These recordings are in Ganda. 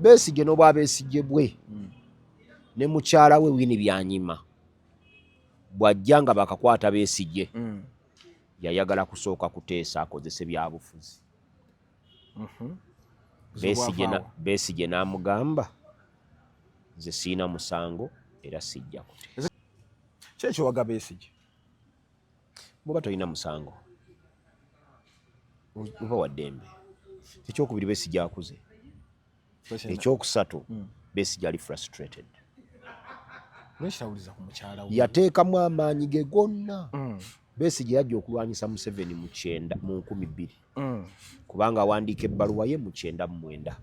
Besigye n'obwa Besigye bwe ne mukyala we Winnie Byanyima, bw'ajja nga bakakwata Besigye, yayagala kusooka kuteesa akozese byabufuzi. Besigye n'amugamba, "Nze siina musango era sijja kuteesa." Ki ekiwaga Besigye? Bw'oba tolina musango, oba wa ddembe. Ekyokubiri, Besigye akuze. Ekyokusatu, Besigye ali frustrated. Lwekitawuliza ku mukyala we? Yateekamu amaanyi ge gonna. Besigye yajja okulwanyisa Museveni mu kyenda mu 2000, kubanga awandiika ebbaluwa ye mu 99.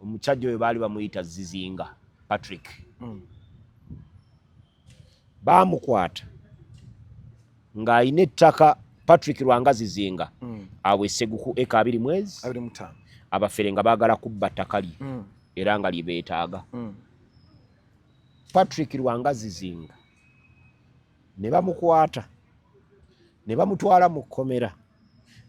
Omusajja oyo baali bamuyita Zizinga Patrick. Baamukwata ng'alina ettaka, Patrick Lwanga Zizinga, awo Esseguku, eka 20 mwezi 25. Abafere nga baagala kubba ttaka lye era nga lye beetaaga. Patrick Lwanga Zizinga ne bamukwata ne bamutwala mu kkomera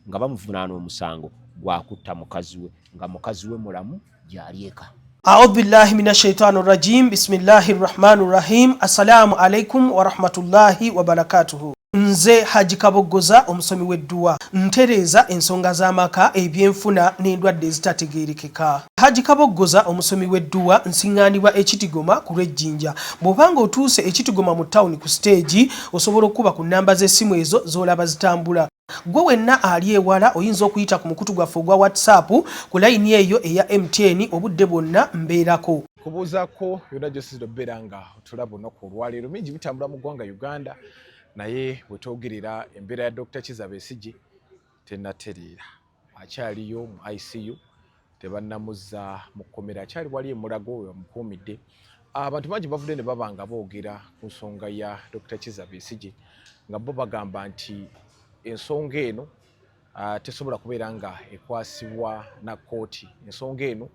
nga bamuvunaana omusango gwakutta mukazi we, nga mukazi we mulamu gy'ali eka. Audhu billahi min ashaitani rajim. Bismillahi rahmani rahim. Assalamu alaikum warahmatullahi wabarakatuhu. Nze Haji Kaboggoza, omusomi w'edduwa, ntereeza ensonga z'amaka, ebyenfuna n'endwadde ezitategeerekeka. Haji Kaboggoza, omusomi w'edduwa, nsiŋŋaanibwa Ekitigoma ku lw'Ejjinja. Bw'obanga otuuse Ekitigoma mu tawuni ku siteegi, osobola okukuba ku nnamba z'essimu ezo z'olaba zitambula. Gwe wenna ali ewala, oyinza okuyita ku mukutu gwaffe ogwa WhatsApp ku layini eyo eya MTN. Obudde bwonna mbeerako. Kubuuzaako yonna gyosiza okubeera nga otulaba olunaku olwaleero. Mingi bitambula mu ggwanga Uganda, naye bwe twogerera, embeera ya Dr Kiza Besigye tennatereera. Akyaliyo mu ICU, tebannamuzza mu kkomera, akyali wali emulago we bamukuumidde. Abantu bangi bavudde ne baba nga boogera ku nsonga ya Dr Kiza Besigye, nga bo bagamba nti ensonga eno tesobola kubeera nga ekwasibwa na kkooti, ensonga eno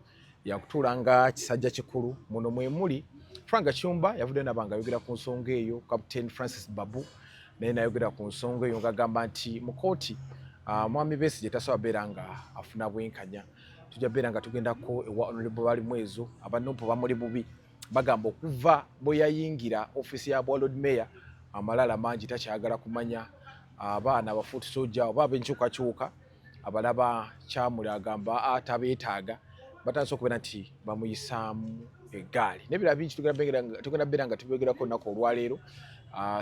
yakutuula nga kisajja kikulu. Muno mwe muli Frank Gashumba, yavudde naba nga ayogera ku nsonga eyo. Captain Francis Babu naye nayogera ku nsonga eyo ng'agamba nti mu kkooti Mwami Besigye tasobola beera nga afuna bwenkanya. Tujja beera nga tugendako ewa Honorable Balimwezo. Aba NUP bamuli bubi, bagamba okuva bwe yayingira ofiisi ya bwa Lord Mayor, amalala mangi, takyagala kumanya abaana aba foot soldier oba ab'enkyukakyuka abalaba kyamuli, agamba tabeetaaga. Batandise okubeera nti bamuyisaamu eggaali n'ebirala bingi. Tugenda beera nga tubyogerako olunaku olwaleero.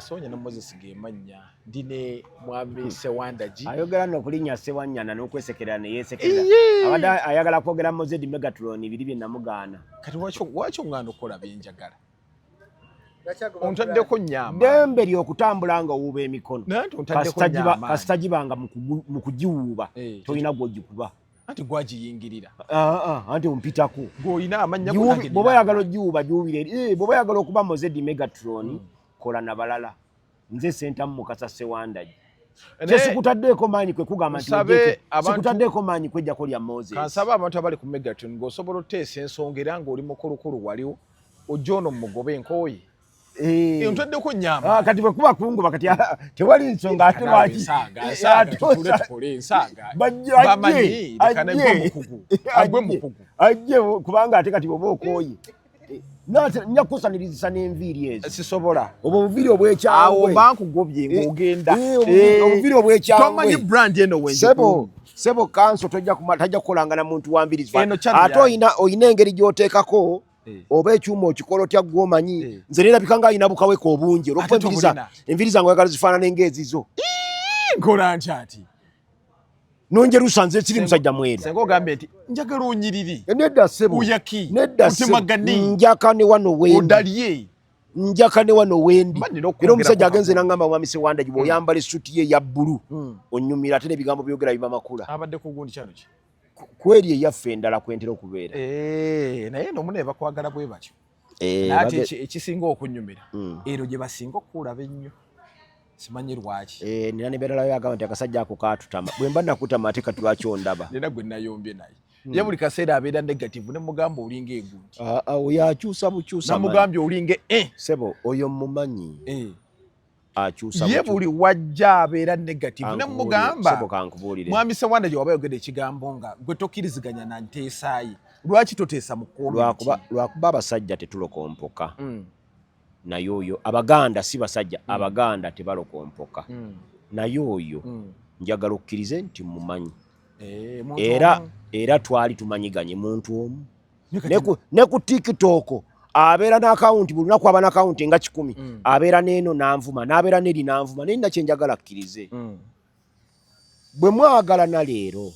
Sonya ne Moses gemannya, ndi ne Mwami Sewandagi. Ayogera nno okulinnya Sewanyana n'okwesekerera ne yeesekerera. Abadde ayagala kwogera Mozedi Megatron, biri bye namugaana. Kati lwaki oŋŋaana okukola byenjagala? Ontaddeko nnyama. Ddembe ly'okutambula nga owuuba emikono. Naye nti ontaddeko nnyama. Kasita gibanga mu kugiwuuba, tolina gw'ogikuba. Anti gwagiyingirira. Ah, ah, anti ompitako. Gw'olina amannya. Bw'oba oyagala ogiwuuba, giwuubire eri. Bw'oba oyagala okuba Mozedi Megatron, kola na balala. Nze Sentamu Mukasa Sewandagi, kyesikutaddeeko maanyi kwe kugamba nti sikutaddeeko maanyi kwejjako lya Moses. Kansaba abantu abali ku Megatron, ng'osobola oteesa ensonga era ng'oli mukulukulu, waliwo ojja ono mugobe enkooye. Ontaddeko nnyama. Ah, kati bwe kuba kunguba, kati tewali nsonga, ate lwaki? Ajje, kubanga ate kati bwoba okooye, nja kukusanirizisa n'enviiri ezo. Sisobola. Obwo obuviiri obwekyangwe. Awo bankugobye ng'ogenda. Obuviiri obwekyangwe. Tomanyi brand eno wenje. Sebo, sebo, kanso tojja tajja kukolanga na muntu wa nviiri. Ate oyina engeri gy'oteekako oba ekyuma okikola otya, gwomanyi. Nze nerabika nga alina bukaweka obungi olwokuba enviiri zange oyagala zifaanane ng'ezizo. Nkola ntya ati? Nonjerusa, nze siri musajja mweru. Senga ogambye nti njagala onyiriri. Nedda ssebo. Uyaki. Nedda ssebo, njaka ne wano wendi. Odalye. Njaka ne wano wendi. Era omusajja agenze nangamba, "Mwami Sewandagi, bw'oyambala essuti ye eya bbulu, onyumira, ate n'ebigambo byogera biba makula." Abadde ku gundi kyano ki? Kweri eyaffe endala kwentera okubeera. Naye no mune bakwagala bwe batyo. Naye ate ekisinga okunyumira, ero gye basinga okukulaba ennyo, simanyi lwaki. Nina ne beralayo agamba nti akasajja ako kaatutama. Bwe mba nakutama, ate kati lwaki ondaba? Nina gwe nayombye naye, ye buli kaseera abeera negative, ne mugamba olinga egundi. Ah, ah, oyo akyusa bukyusa. Namugambye olinga e Sebo, oyo mumanyi. Akyusa. Ye buli wajja abeera negative, ne mugamba Sebo, kankubuulire. Mwami Sewanda gye waba yogedde ekigambo nga gwe tokkiriziganya na nteesaayi, Lwaki toteesa mu comment? Lwakuba abasajja tetulokompoka. Naye oyo, Abaganda si basajja, Abaganda tebalokompoka. Naye oyo njagala okkirize nti mumanyi. Muntu Era omu. Era twali tumanyiganye muntu omu. Naye kati Ne ku TikTok abeera n'akawunti, buli lunaku aba n'akawunti nga 100. Abeera n'eno n'anvuma, n'abeera n'eri n'anvuma, naye nina kye njagala akkirize. Bwe mwagalana leero,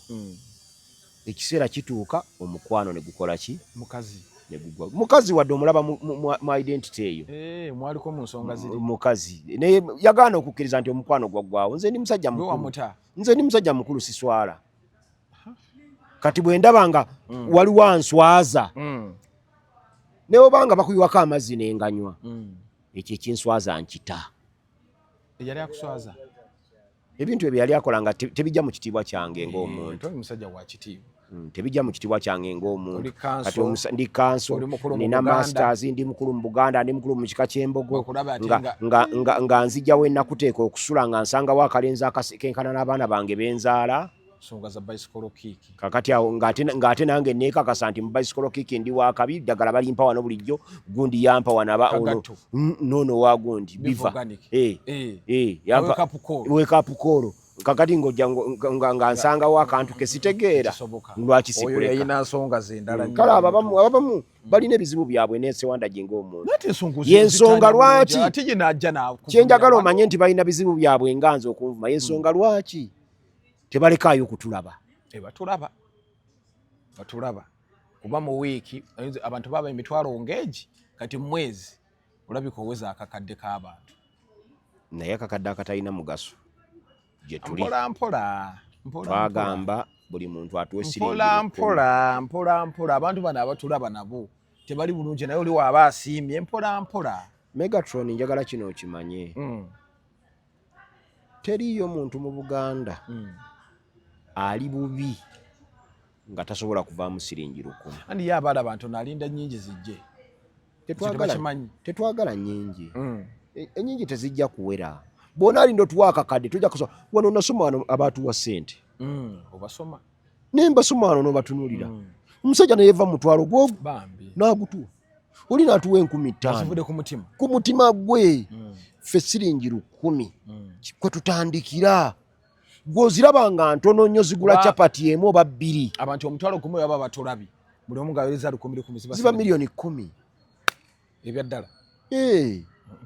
ekiseera kituuka omukwano ne gukola ki? Mukazi. Ne gugwa. Mukazi wadde omulaba mu identity eyo. Mwaliko mu nsonga ziri. Mukazi. Naye yagaana okukkiriza nti omukwano gwaggwawo. Nze ndi musajja Gwe mukulu. wamuta. Nze ndi musajja mukulu, siswala. Kati bwe ndaba nga waliwo answaza, ne oba nga bakuyiwako amazzi n'enganywa, ekyo ekinswaza nkita. Eyali akuswaza? Ebintu ebyo yali akola nga tebijja mu kitiibwa kyange ng'omuntu. Toli musajja wa kitiibwa. Tebijja mu kitiibwa kyange ng'omuntu. Oli kanso. Kati ndi kanso, Oli mukulu mu nina Buganda. masters, ndi mukulu mu Buganda, ndi mukulu mu kika ky'Embogo. Bakulaba ate Nga nzijjawo ennakuteeka okusula nga nsangawo akalenzi kenkana n'abaana bange benzaala. Nsonga za bicycle kick. Kakati awo ng'ate nange neekakasa nti mu bicycle kick ndi wa kabi, ddagala balimpa wano bulijjo, gundi yampa wano aba ono. Kagatto. Noono wa gundi, Biva biva. organic. Yampa Wake up call. Wake up call. Kakati ng'ojja nga nsangawo akantu ke sitegeera. Kisoboka. Lwaki Oyo sikuleka? yalina nsonga ze endala nnyo. Kale abamu balina ebizibu byabwe n'ensewanda gye ng'omuntu. Naye ate ensonga Ye nsonga zitanya lwaki? bulungi, ate ye n'ajja n'akuvumira Kye njagala wano. omanye nti balina bizibu byabwe nga nze okunvuma. Ye nsonga lwaki tebalekaayo kutulaba? Batulaba. Batulaba. Kuba mu wiiki, oyinza, abantu baba emitwalo ng'egi, kati mu mwezi olabika oweza akakadde k'abantu. Naye akakadde akatalina mugaso gye tuli. Mpola mpola, mpola mpola. Twagamba buli muntu atuwe siringi Mpola lukumi. mpola, mpola mpola. Abantu bano abatulaba nabo tebali bulungi, naye oli waaba asiimye mpola mpola. Megatron, njagala kino okimanye. Teriiyo muntu mu Buganda ali bubi nga tasobola kuvaamu siringi 1000. Andi ye abalaba ntono alinda nnyingi zijje. Tebakimanyi. Tetwagala nnyingi. Ennyingi tezijja kuwera. Bw'ona alinda otuwa akakadde tojja kusoma. Wano nasoma wano abaatuwa ssente. Obasoma. Naye mbasoma wano n'obatunuulira. Omusajja ne yeeva mu mutwalo gwo Bambi. n'agutuwa. Oli n'atuwa 5,000. Azivudde ku mutima. Ku mutima gwe. Ffe siringi 1000. Kwe tutandikira. Gw'oziraba nga ntono nnyo zigula chapati emu oba bbiri. Abantu omutwalo gumu baba batulabi. Buli omu ng'aweereza lukumi lukumi ziba Ziba sente. miliyoni 10. Ebya ddala.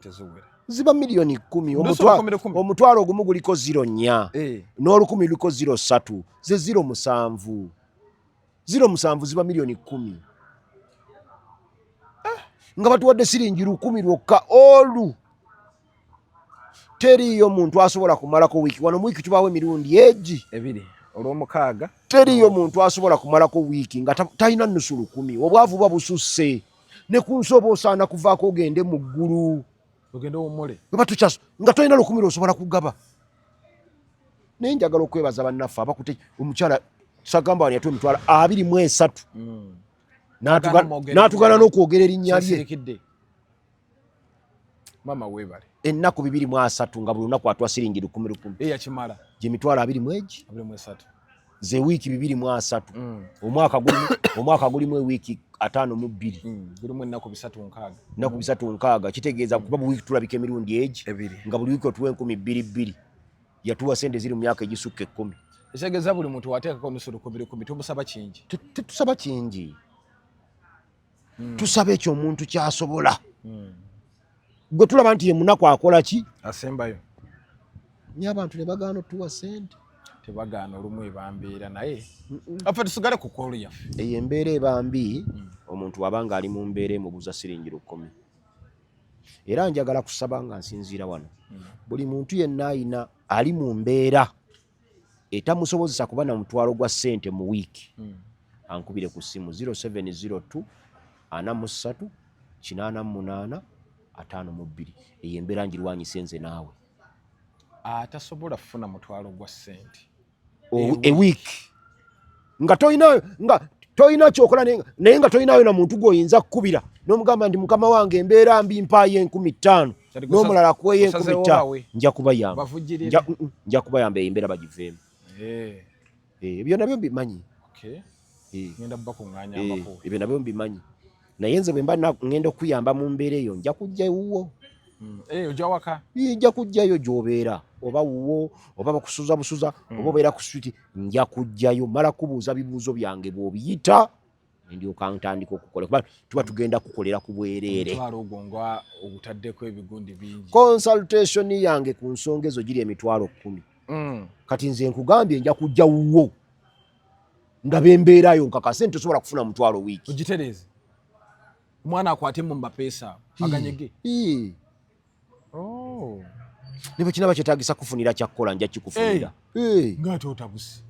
Teziwera. Ziba miliyoni 10. Ndoso lukumi lukumi. Omutwalo ogumu guliko ziro nnya. N'olukumi luliko ziro ssatu. Ze ziro musanvu. Ziro musanvu ziba miliyoni 10. Nga batuwadde siringi 1000 lwokka olu. Teriiyo muntu asobola kumalako wiiki. Wano mu wiiki tubaawo emirundi egi. Ebiri. Olw'omukaaga. Teriiyo muntu asobola kumalako wiiki nga talina nnusu 1000. Obwavu buba bususse. Ne ku nsi oba osaana kuvaako ogende mu ggulu. Ogende owummule. Bwe batukyaso, nga tolina 1000 lw'osobola kugaba. Naye njagala okwebaza bannaffe abakute omukyala Sagamba wano yatuwa emitwalo abiri mu esatu. Agamba mwogere N'atugana erinnya lye. n'okwogera erinnya lye. Sisirikidde. Maama weebale. Ennaku bibiri mu asatu nga buli lunaku atuwa siringi lukumi lukumi. Ye yakimala. Gye mitwalo abiri mu egi? Abiri mu esatu. Ze wiiki bibiri mu asatu. Omwaka gulimu ewiiki ataano mu bbiri. Gulimu ennaku bisatu nkaaga. Ennaku bisatu nkaaga. Kitegeeza kuba buli wiiki tulabika emirundi egi. Ebiri. Nga buli wiiki otuwa enkumi bbiri bbiri. Yatuwa sente ziri mu myaka egisukka ekkumi. Ekitegeeza buli muntu wateekako nusu lukumi lukumi tumusaba kingi. Tetusaba kingi. Tusaba ekyo omuntu ky'asobola. Gwe tulaba nti ye munaku akola ki? Asembayo. Naye abantu ne bagaana otuwa ssente. Tebagaana olumu ebambeera naye. Affe tusigale ku koolu yaffe. Eyo embeera eba mbi, omuntu wabanga ali mu mbeera emubuza siringi 1000. Era njagala kusaba nga nsinziira wano. Buli muntu yenna ayina ali mu mbeera etamusobozesa kuba na mutwalo gwa ssente mu wiiki. Ankubire ku ssimu zero seven zero two, ana mu ssatu, kinaana mu munaana, ataano mu bbiri. Eyo embeera ngirwanyise nze naawe. Atasobola kufuna mutwalo gwa ssente. Ewiiki. Nga tolina ky'okola naye nga tolinayo na muntu gw'oyinza kukubira. N'omugamba nti mukama wange embeera mbi mpaayo enkumi ttaano. Kati N'omulala akuweeyo enkumi osazeewo ttaano. bawe. Nja kubayamba. Bavujjirire. Nja kubayamba eyo embeera bagiveemu. Ebyo nabyo mbimanyi. Ngenda bakuŋŋaanya amakulu. Ebyo nabyo mbimanyi, naye nze bwe mba ŋŋenda okuyamba mu mbeera eyo, nja kujja ewuwo. Ojja waka? Nja kujjayo gy'obeera, oba wuwo oba bakusuza busuza, oba obeera ku street, nja kujjayo mala kubuuza bibuuzo byange, bw'obiyita ndyoka ntandika okukola, kuba tuba tugenda kukolera ku bwereere. Omutwalo ogwo nga ogutaddeko ebigundi bingi. Consultation yange ku nsonga ezo giri 100,000. Kati nze nkugambye nja kujja wuwo nga bembeerayo nkakase nti tosobola kufuna mutwalo wiiki. Ogitereeze omwana akwate mu mapeesa aganyege. Oh. Ne bwe kinaba kyetaagisa kufunira kyakkola, nja kikufunira. Ng'ate otabuse,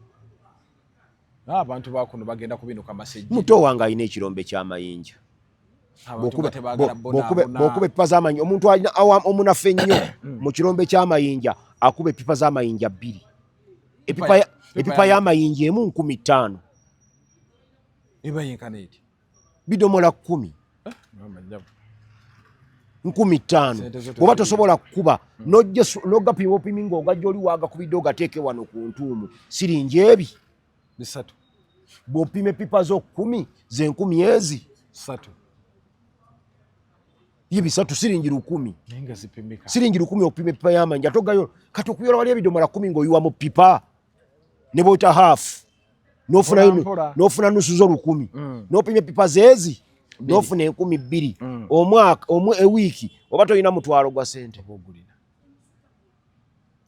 abantu bakuno bagenda kubinuka masejje. Muto wange alina ekirombe ky'amayinja. Abantu nga tebaagala bonaabona. Bw'okuba epipa z'amayinja, omuntu alina omunafu ennyo mu kirombe ky'amayinja akuba epipa z'amayinja bbiri. Epipa y'amayinja emu 5,000. Eba yenkana eti? Bidomola 10. Mama nnyabo. 5,000. Sente zo Bw'oba teziriiyo. Tosobola kukuba n'ogapima opimi ng'ogajja oli waagakubidde ogateeke wano ku ntuumu siringi ebi 300. Bw'opima epipa zo 10 z'enkumi ezi 300. Ye 300 siringi 1,000. Naye nga zipimika. Siringi 1,000 okupima epipa y'amayinja togayo. Kati okuyola wali ebidomola 10 ng'oyiwa mu pipa ne bw'oyita haafu Mpola, mpola. N'ofuna nusu zo 1,000. N'opima epipa zeezi n'ofuna 2,000. Omwaka ewiiki oba tolina mutwalo gwa ssente. Oba ogulina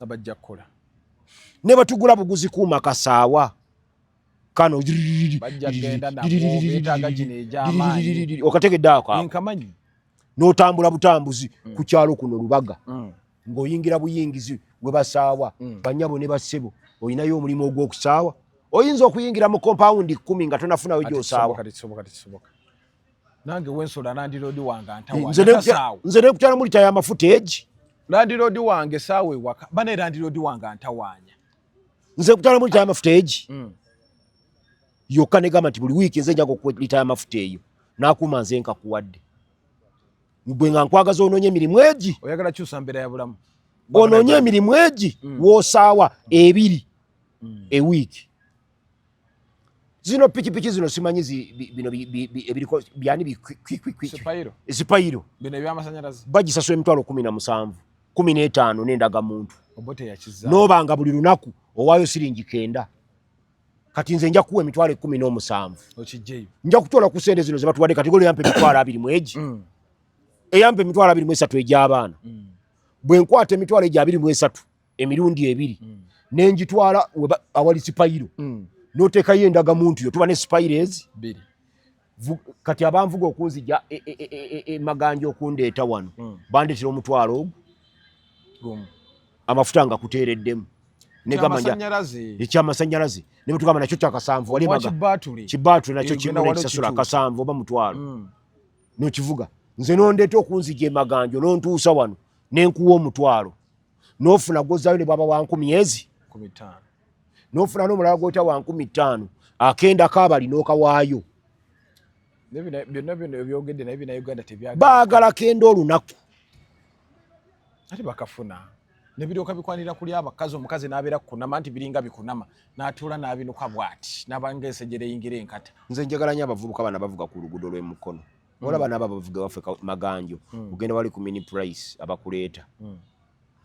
abajja kukola. Ne batugula buguzi kuuma kasaawa kano. Bajja kugenda nabo, beetaaga gino egy'amaanyi. Okategedde ako ako? Nkamanyi. N'otambula butambuzi ku kyalo kuno Lubaga, ng'oyingira buyingizi we basaawa. Banyabo ne bassebo, olinayo omulimu ogw'okusaawa, oyinza okuyingira mu kompawundi 10 nga tonafunayo Kati gy'osaawa. Kisoboka, tekisoboka, tekisoboka. Nange wensola landiroodi wange antawaanya. Nze nekutwala mu lita y'amafuta egi. Landiroodi wange saawa ewaka bane, landiroodi wange antawaanya. Nze kutwala mu lita y'amafuta egi yokka, negamba nti buli wiiki nze njaga okuwa lita y'amafuta eyo n'akuuma nze nkakuwadde gwe nga nkwagaza onoonye emirimu egi. Oyagala kyusa mbeera ya bulamu. Onoonye emirimu egi w'osaawa ebiri ewiiki. Zino pikipiki zino simanyi bino ebiriko byani Sipayiro. Sipayiro. Bino ebyamasanyalaze. Bagisasula 17,000, 15 n'endagamuntu. Obote yakizza. N'obanga buli lunaku owaayo siringi 90. Kati nze nja kuwa 17,000. Okijjeyo. Nja kutwala ku ssente zino ze batuwadde. Kati golo yampa 20,000 mu egi, eyampa 23,000 egy'abaana. Bwe nkwata emitwalo egyo 23 emirundi ebiri nengitwala awali sipayiro, n'oteekayo endagamuntu yo, tuba ne sipayiro ezi 2. Kati abanvuga okunzija e Maganja okundeeta wano, bandeetera omutwalo ogwo 1. Amafuta nga kuteereddemu. Negamba Kyamasanyalaze. Ekyamasanyalaze ne bwetugamba nakyo kyakasanvu wali Owa emaga kibaatule. Kibaatule nakyo Eh, kimu genda wali nekisasula okituusa. akasanvu oba mutwalo nokivuga. Nze nondeeta okunzija emaganjo nontuusa wano nenkuwa omutwalo nofuna gwozayo ne bwaba wa 1000 ezi 15. Nofuna n'omulala gwota wa 5,000 akenda kabali n'okawaayo. Naye byonna bino ebyogedde naye bina Uganda tebyagala. Baagala kenda olunaku. Ate bakafuna ne biryoka bikwanira kuli abakazi, omukazi n'abeera kukunama nti biringa bikunama n'atuula n'abinuka bw'ati n'abanga ensejjere eyingira enkata. Nze njagala nnyo abavubuka bano abavuga ku luguudo lw'emukono. Olaba n'abo abavuga waffe Maganjo, ogenda wali ku Mini Price abakuleeta,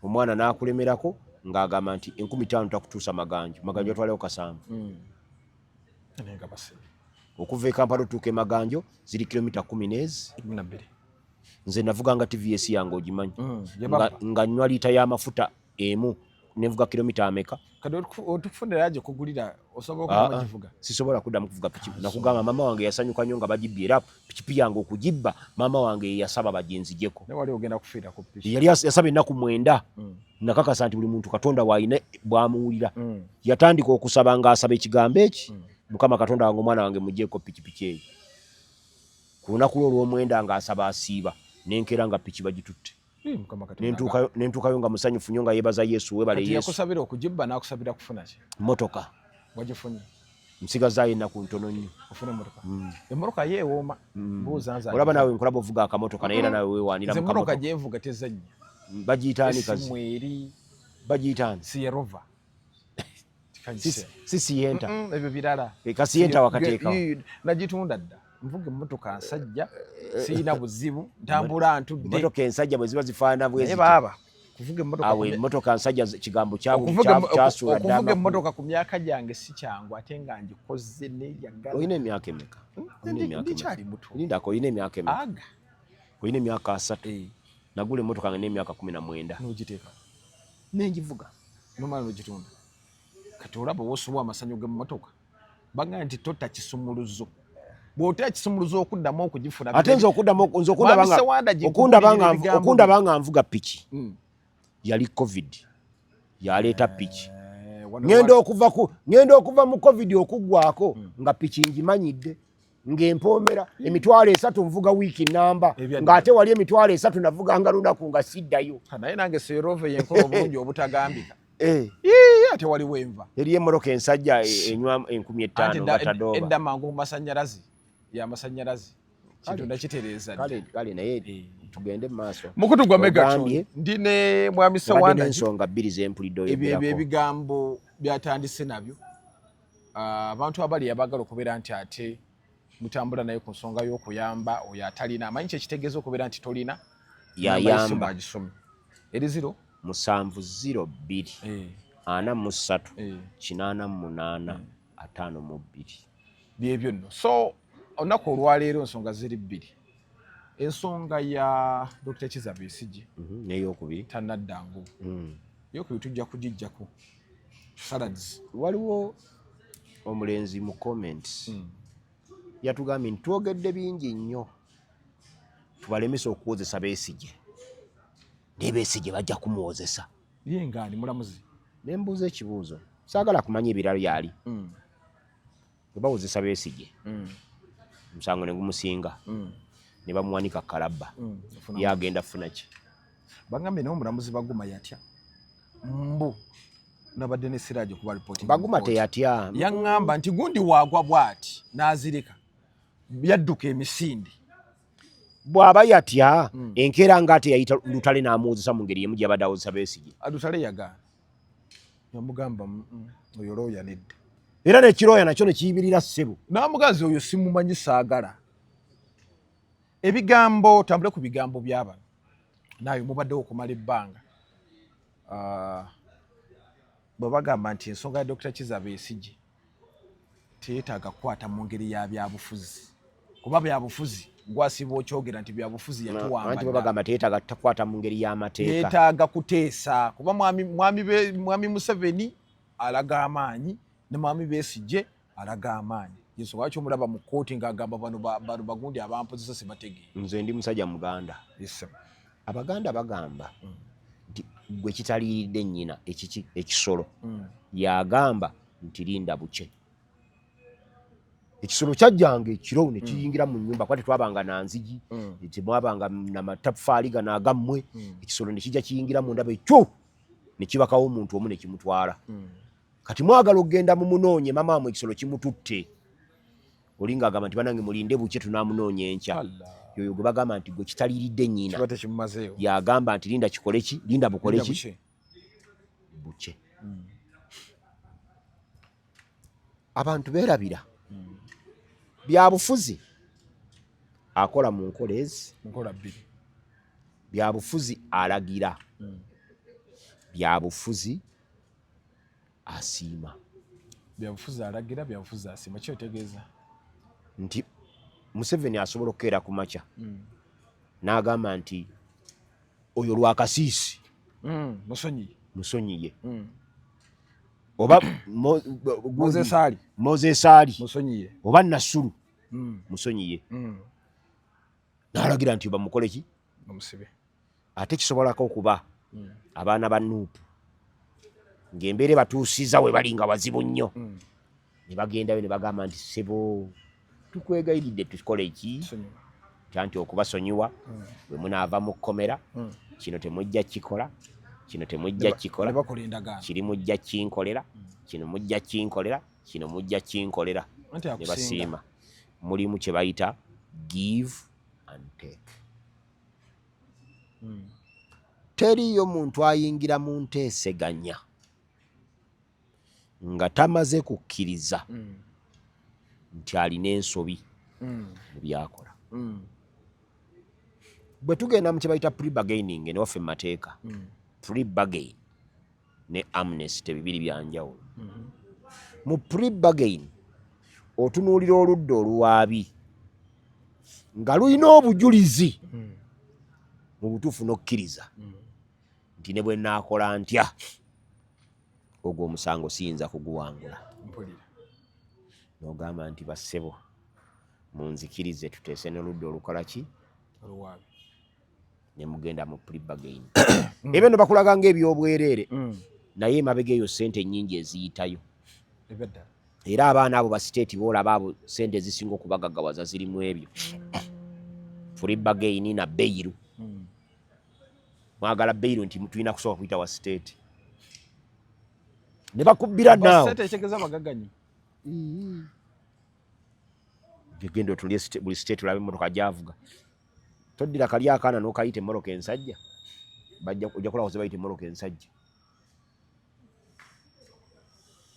omwana n'akulemerako ng'agamba nti 5,000 takutuusa Maganjo. Maganjo atwalewo kasanvu. Naye nga basibe. Okuva e Kampala otuuka e Maganjo ziri kilomita 10 n'ezi 12. Nze navuganga TVS yange ogimanyi, Yababba. Nga nywa liita y'amafuta emu nenvuga kilomita ameka? Kati otukufunira gye kugulira osobola Ah, okuddamu ah. ogivuga? Sisobola kuddamu kuvuga piki. Nakugamba maama wange yasanyuka nnyo nga bagibbye, era pikipi yange okugibba maama wange ye yasaba baginzijeko. Naye wali ogenda kufiira ku piki. Yali yasaba ennaku 9. Nakakasa nti buli muntu Katonda w'alina bw'amuwulira. Yatandika okusaba ng'asaba ekigambo eki, Mukama Katonda wange, omwana wange mugyeko pikipiki eyo. Ku lunaku lwe olw'omwenda ng'asaba asiiba, nenkeera nga piki bagitutte. Eh, Mukama Katonda. Nentuukayo nga musanyufu nnyo nga yeebaza Yesu, webale Kati Yesu. Yakusabira okugibba n'akusabira kufuna ki? Motoka. Wagifunye? Nsigazaayo ennaku ntono nnyo. Ofune emotoka. Emmotoka ye ewooma, buuza nze. Olaba naawe nkulaba ovuga akamotoka, naye era naawe weewaanira Nze mu emmotoka kamotoka. gyenvuga tezannya. Bagiyita ani kazi? Esimu eri Bagiyita ani? Sierova. Si Sienta. Ebyo birala. Eh, ka Sienta wakateekawo. Nagitunda dda. Nvuga emmotoka nsajja, sirina buzibu, ntambula ntudde. Emmotoka ensajja bwe ziba zifaanana bwe zityo. Naye baaba kuvuga emmotoka awo emmotoka nsajja kigambo kyasuula dda. Okuvuga emmotoka ku myaka gyange si kyangu ate nga ngikoze neyagala. Olina emyaka emeka? Ndikyali muto. Lindako, olina emyaka emeka? Olina emyaka 30. Eh. Nagula emmotoka nga n'emyaka 19. N'ogiteeka? Nengivuga. Nomala n'ogitunda. Kati olaba wosubwa amasanyu g'emmotoka. Bagamba nti tota kisumuluzo. Bw'otera ekisumuluzo okuddamu okugifuna. Ate nze okuddamu nze okundaba nga nvuga piki. Yali COVID. Yaleeta piki. Ngenda okuva mu COVID okuggwako nga piki ngimanyidde. Ng'empoomera 30,000 nvuga wiiki namba, ng'ate wali 30,000 navuganga lunaku nga siddayo. Naye nange Serove yenkola obulungi obutagambika. Ate waliwo enva. Eriyo emmotoka ensajja enywa 5,000 nga tadooba. Edda mangu ku masannyalaze, y'amasannyalaze. Kintu nakitereeza dda. Kale naye tugende mu maaso. Mukutu gwa Megatron, ndi ne Mwami Sewanda. Ensonga bbiri ze mpulidde oyogerako. Ebyo ebigambo byatandise nabyo. Abantu abali abaagala okubeera nti ate mutambula naye ku nsonga y'okuyamba oyo atalina, amanyi kye kitegeeza okubeera nti tolina, yayamba. Agisome. Eri 0 7 0 2 43 88 52. Byebyo nno. So olunaku olwaleero ensonga ziri bbiri. Ensonga ya Dr. Kizza Besigye n'eyokubiri tannadda nguvu. Eyokubiri tujja kugijjako salads. Waliwo omulenzi mu comments yatugambye nti twogedde bingi nnyo tubalemese okuwozesa Besigye, naye Besigye bajja kumuwozesa. Ye ngaani mulamuzi? Ne mbuuza ekibuuzo, saagala kumanya ebirala byali. Bwe bawozesa Besigye, omusango ne gumusinga, ne bamuwanika kalabba, ye agenda kufuna ki? Bagambye naye omulamuzi Baguma yatya. Mbu nabadde ne Siraje kuba reporting. Baguma teyatya. Yaŋŋamba nti gundi waagwa bw'ati n'azirika, yadduka emisinde. Bw'aba yatya, enkeera ng'ate yayita Lutale n'amuwozesa mu ngeri emu gy'abadde awozesa Besigye. Lutale yagaana. Yamugamba oyo looya nedda. Era n'ekirooya nakyo ne kiyimirira ssebo. N'amugazi oyo simumanyi saagala. Ebigambo, tambule ku bigambo by'abano. Naawe mubaddewo okumala ebbanga. Bwe bagamba nti ensonga ya Dr. Kizza Besigye teyeetaaga kukwata mu ngeri ya byabufuzi. Kuba byabufuzi gwasiba okyogera nti byabufuzi yatuwamba. Anti bwe bagamba teyeetaaga kukwata mu ngeri y'amateeka. Yeetaaga kuteesa kuba mwami Museveni alaga amaanyi ne mwami Besigye alaga amaanyi. Yensonga lwaki omulaba mu kkooti ng'agamba bano bagundi abampozesa sibategeera. Nze ndi musajja Muganda. Yes. Abaganda bagamba nti gwe kitaliiridde nnyina ekisolo yagamba nti linda bukye. Ekisolo kyajjanga ekiro ne kiyingira mu nnyumba kuba tetwabanga na nzigi, temwabanga na mataffaali gano agammwe. Ekisolo ne kijja kiyingira mu ndaba ekyo ne kibakawo omuntu omu ne kimutwala. Kati mwagala okugenda mumunoonye mama wammwe ekisolo kimututte. Oli ng'agamba nti bannange mulinde bukye tunaamunoonya enkya. Yoyo gwe bagamba nti gwe kitaliiridde nnyina. Kiba tekimumazeewo. Yagamba nti linda kikole ki? Linda bukole ki? Bukye. Abantu beerabira. Byabufuzi akola mu nkola ezi. Nkola bbiri. Byabufuzi alagira. Byabufuzi asiima. Byabufuzi alagira, byabufuzi asiima. Ki otegeeza? Nti Museveni asobola okukeera ku makya n'agamba nti oyo Lwakasiisi musonyiye. Musonyiye. Oba Moses Ali. Moses Ali. Musonyiye. Oba Nasulu. Musonyiye. N'alagira nti bamukole ki? Bamusibe. Ate kisobolako okuba abaana ba Nuupu ng'embeera ebatuusiza we bali nga wazibu nnyo. Ne bagendayo ne bagamba nti ssebo tukwegayiridde tukole ki? Anti okubasonyiwa bwe munaava mu kkomera kino temujja kikola, kino temujja kikola, kiri mujja kinkolera, kino mujja kinkolera, kino mujja kinkolera. Ne basiima. Mulimu kye bayita give and take. Teriiyo muntu ayingira mu nteeseganya Nga tamaze kukkiriza nti alina ensobi mu byakola. Bwe tugenda mu kye bayita plea bargaining newaffe mu mateeka, plea bargain ne amnesty bibiri bya njawulo. Mu plea bargain otunuulira oludda oluwaabi nga lulina obujulizi mu butuufu n'okkiriza nti ne bwe naakola ntya, ogwo omusango siyinza kuguwangula. N'ogamba nti, "Bassebo, munzikirize tuteese n'oludda olukola ki?" Oluwaabi. Ne mugenda mu plea bargain. Ebyo nno bakulaga ng'ebyobwereere, naye emabega eyo sente nnyingi eziyitayo. Ebyaddala. Era abaana abo ba state boolaba abo, sente ezisinga okubagaggawaza zirimu ebyo, plea bargain na bail. Mwagala bail nti tulina kusooka kuyita wa state ne bakubbira naawo. Sente ekyegeza abagagga nnyo. Genda otulye buli state olabe emmotoka gyavuga. Toddira kali akaana n'okayita emmotoka ensajja, bajja ojja kulaba ze bayita emmotoka ensajja.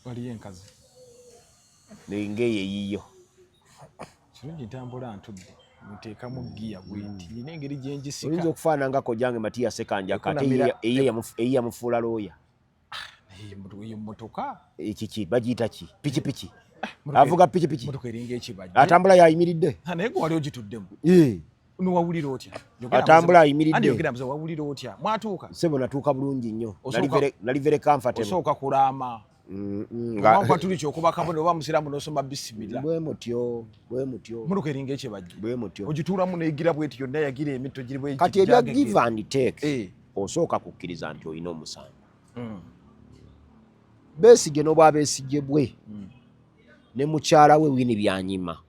Waliyo enkazi. Ng'eyo eyiyo. Kirungi ntambula ntudde, nteekamu giya bwenti, nina engeri Oyinza gyengisika. Okufaanana nga kojange Matiya Sekanjaka, ate eyiye yamufuula looya. Eyo mmotoka. Ekiki bagiyita ki? Pikipiki, avuga pikipiki. Motoka eringa ekibajje. Atambula yayimiridde. Naye gwe wali ogituddemu? Eh. Nowawulira otya? Atambula ayimiridde. Yogera mbuza, wawulira otya mwatuuka? Sebo, natuuka bulungi nnyo. Nali very comfortable. Osooka kulaama. Nga tuli kyokuba kabona oba musiraamu n'osoma bisimila. Bwe mutyo, bwe mutyo. Motoka eringa ekibajje. Bwe mutyo. Ogituulamu negira bweti, yonna yagira emitto giri bwe. Kati ebya give and take, osooka kukkiriza nti olina omusango. Besigye n'obwa Besigye bwe ne mukyala we Winnie Byanyima,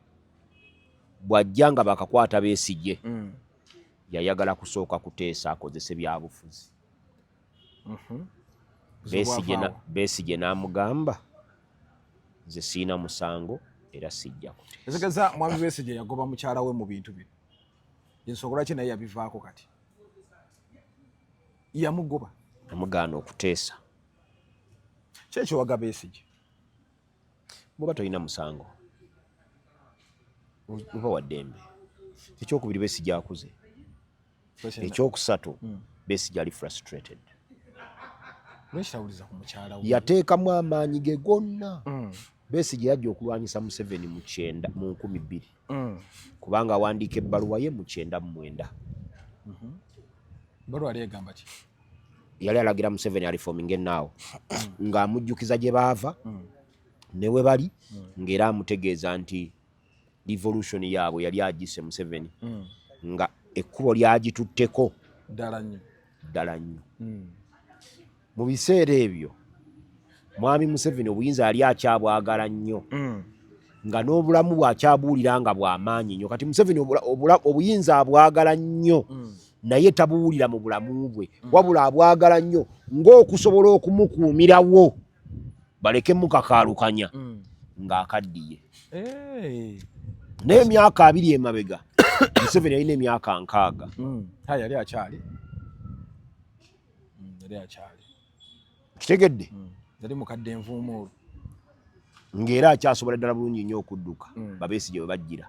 bw'ajja nga bakakwata Besigye, yayagala kusooka kuteesa akozese byabufuzi. Besigye n'amugamba, "Nze siina musango era sijja kuteesa." Ezigeza mwami Besigye yagoba mukyala we mu bintu bino, ensonga lwaki naye yabivaako? Kati yamugoba. Amugaana okuteesa. Ki ekyowaga Besigye? Bwoba tolina musango oba wa ddembe. Ekyokubiri, Besigye akuze. Ekyokusatu, Besigye ali frustrated. Lwekitawuliza ku mukyala we? Yateekamu amaanyi ge gonna. Besigye yajja okulwanyisa Museveni mu kyenda mu 2000, kubanga awandiika ebbaluwa ye mu 99. Baluwa yali egamba ki? Yali alagira Museveni areforminge naawo, ng'amujjukiza gye baava ne we bali, ng'era amutegeeza nti revolution yaabwe yali agise Museveni, nga ekkubo lyagitutteko ddala nnyo. Ddala nnyo. Mu biseera ebyo mwami Museveni obuyinza yali akyabwagala nnyo, nga n'obulamu bwakyabuwulira nga bw'amaanyi nnyo. Kati Museveni obuyinza abwagala nnyo, naye tabuwulira mu bulamu bwe, wabula abwagala nnyo ng'okusobola okumukuumirawo baleke mukakaalukanya ng'akaddiye. Naye emyaka 20 emabega Museveni yalina emyaka 60. Ha, yali akyali. Yali akyali. Kitegedde? Yali mukadde envuumuulo. Ng'era akyasobola ddala bulungi nnyo okudduka. Babesigye bwe bajjira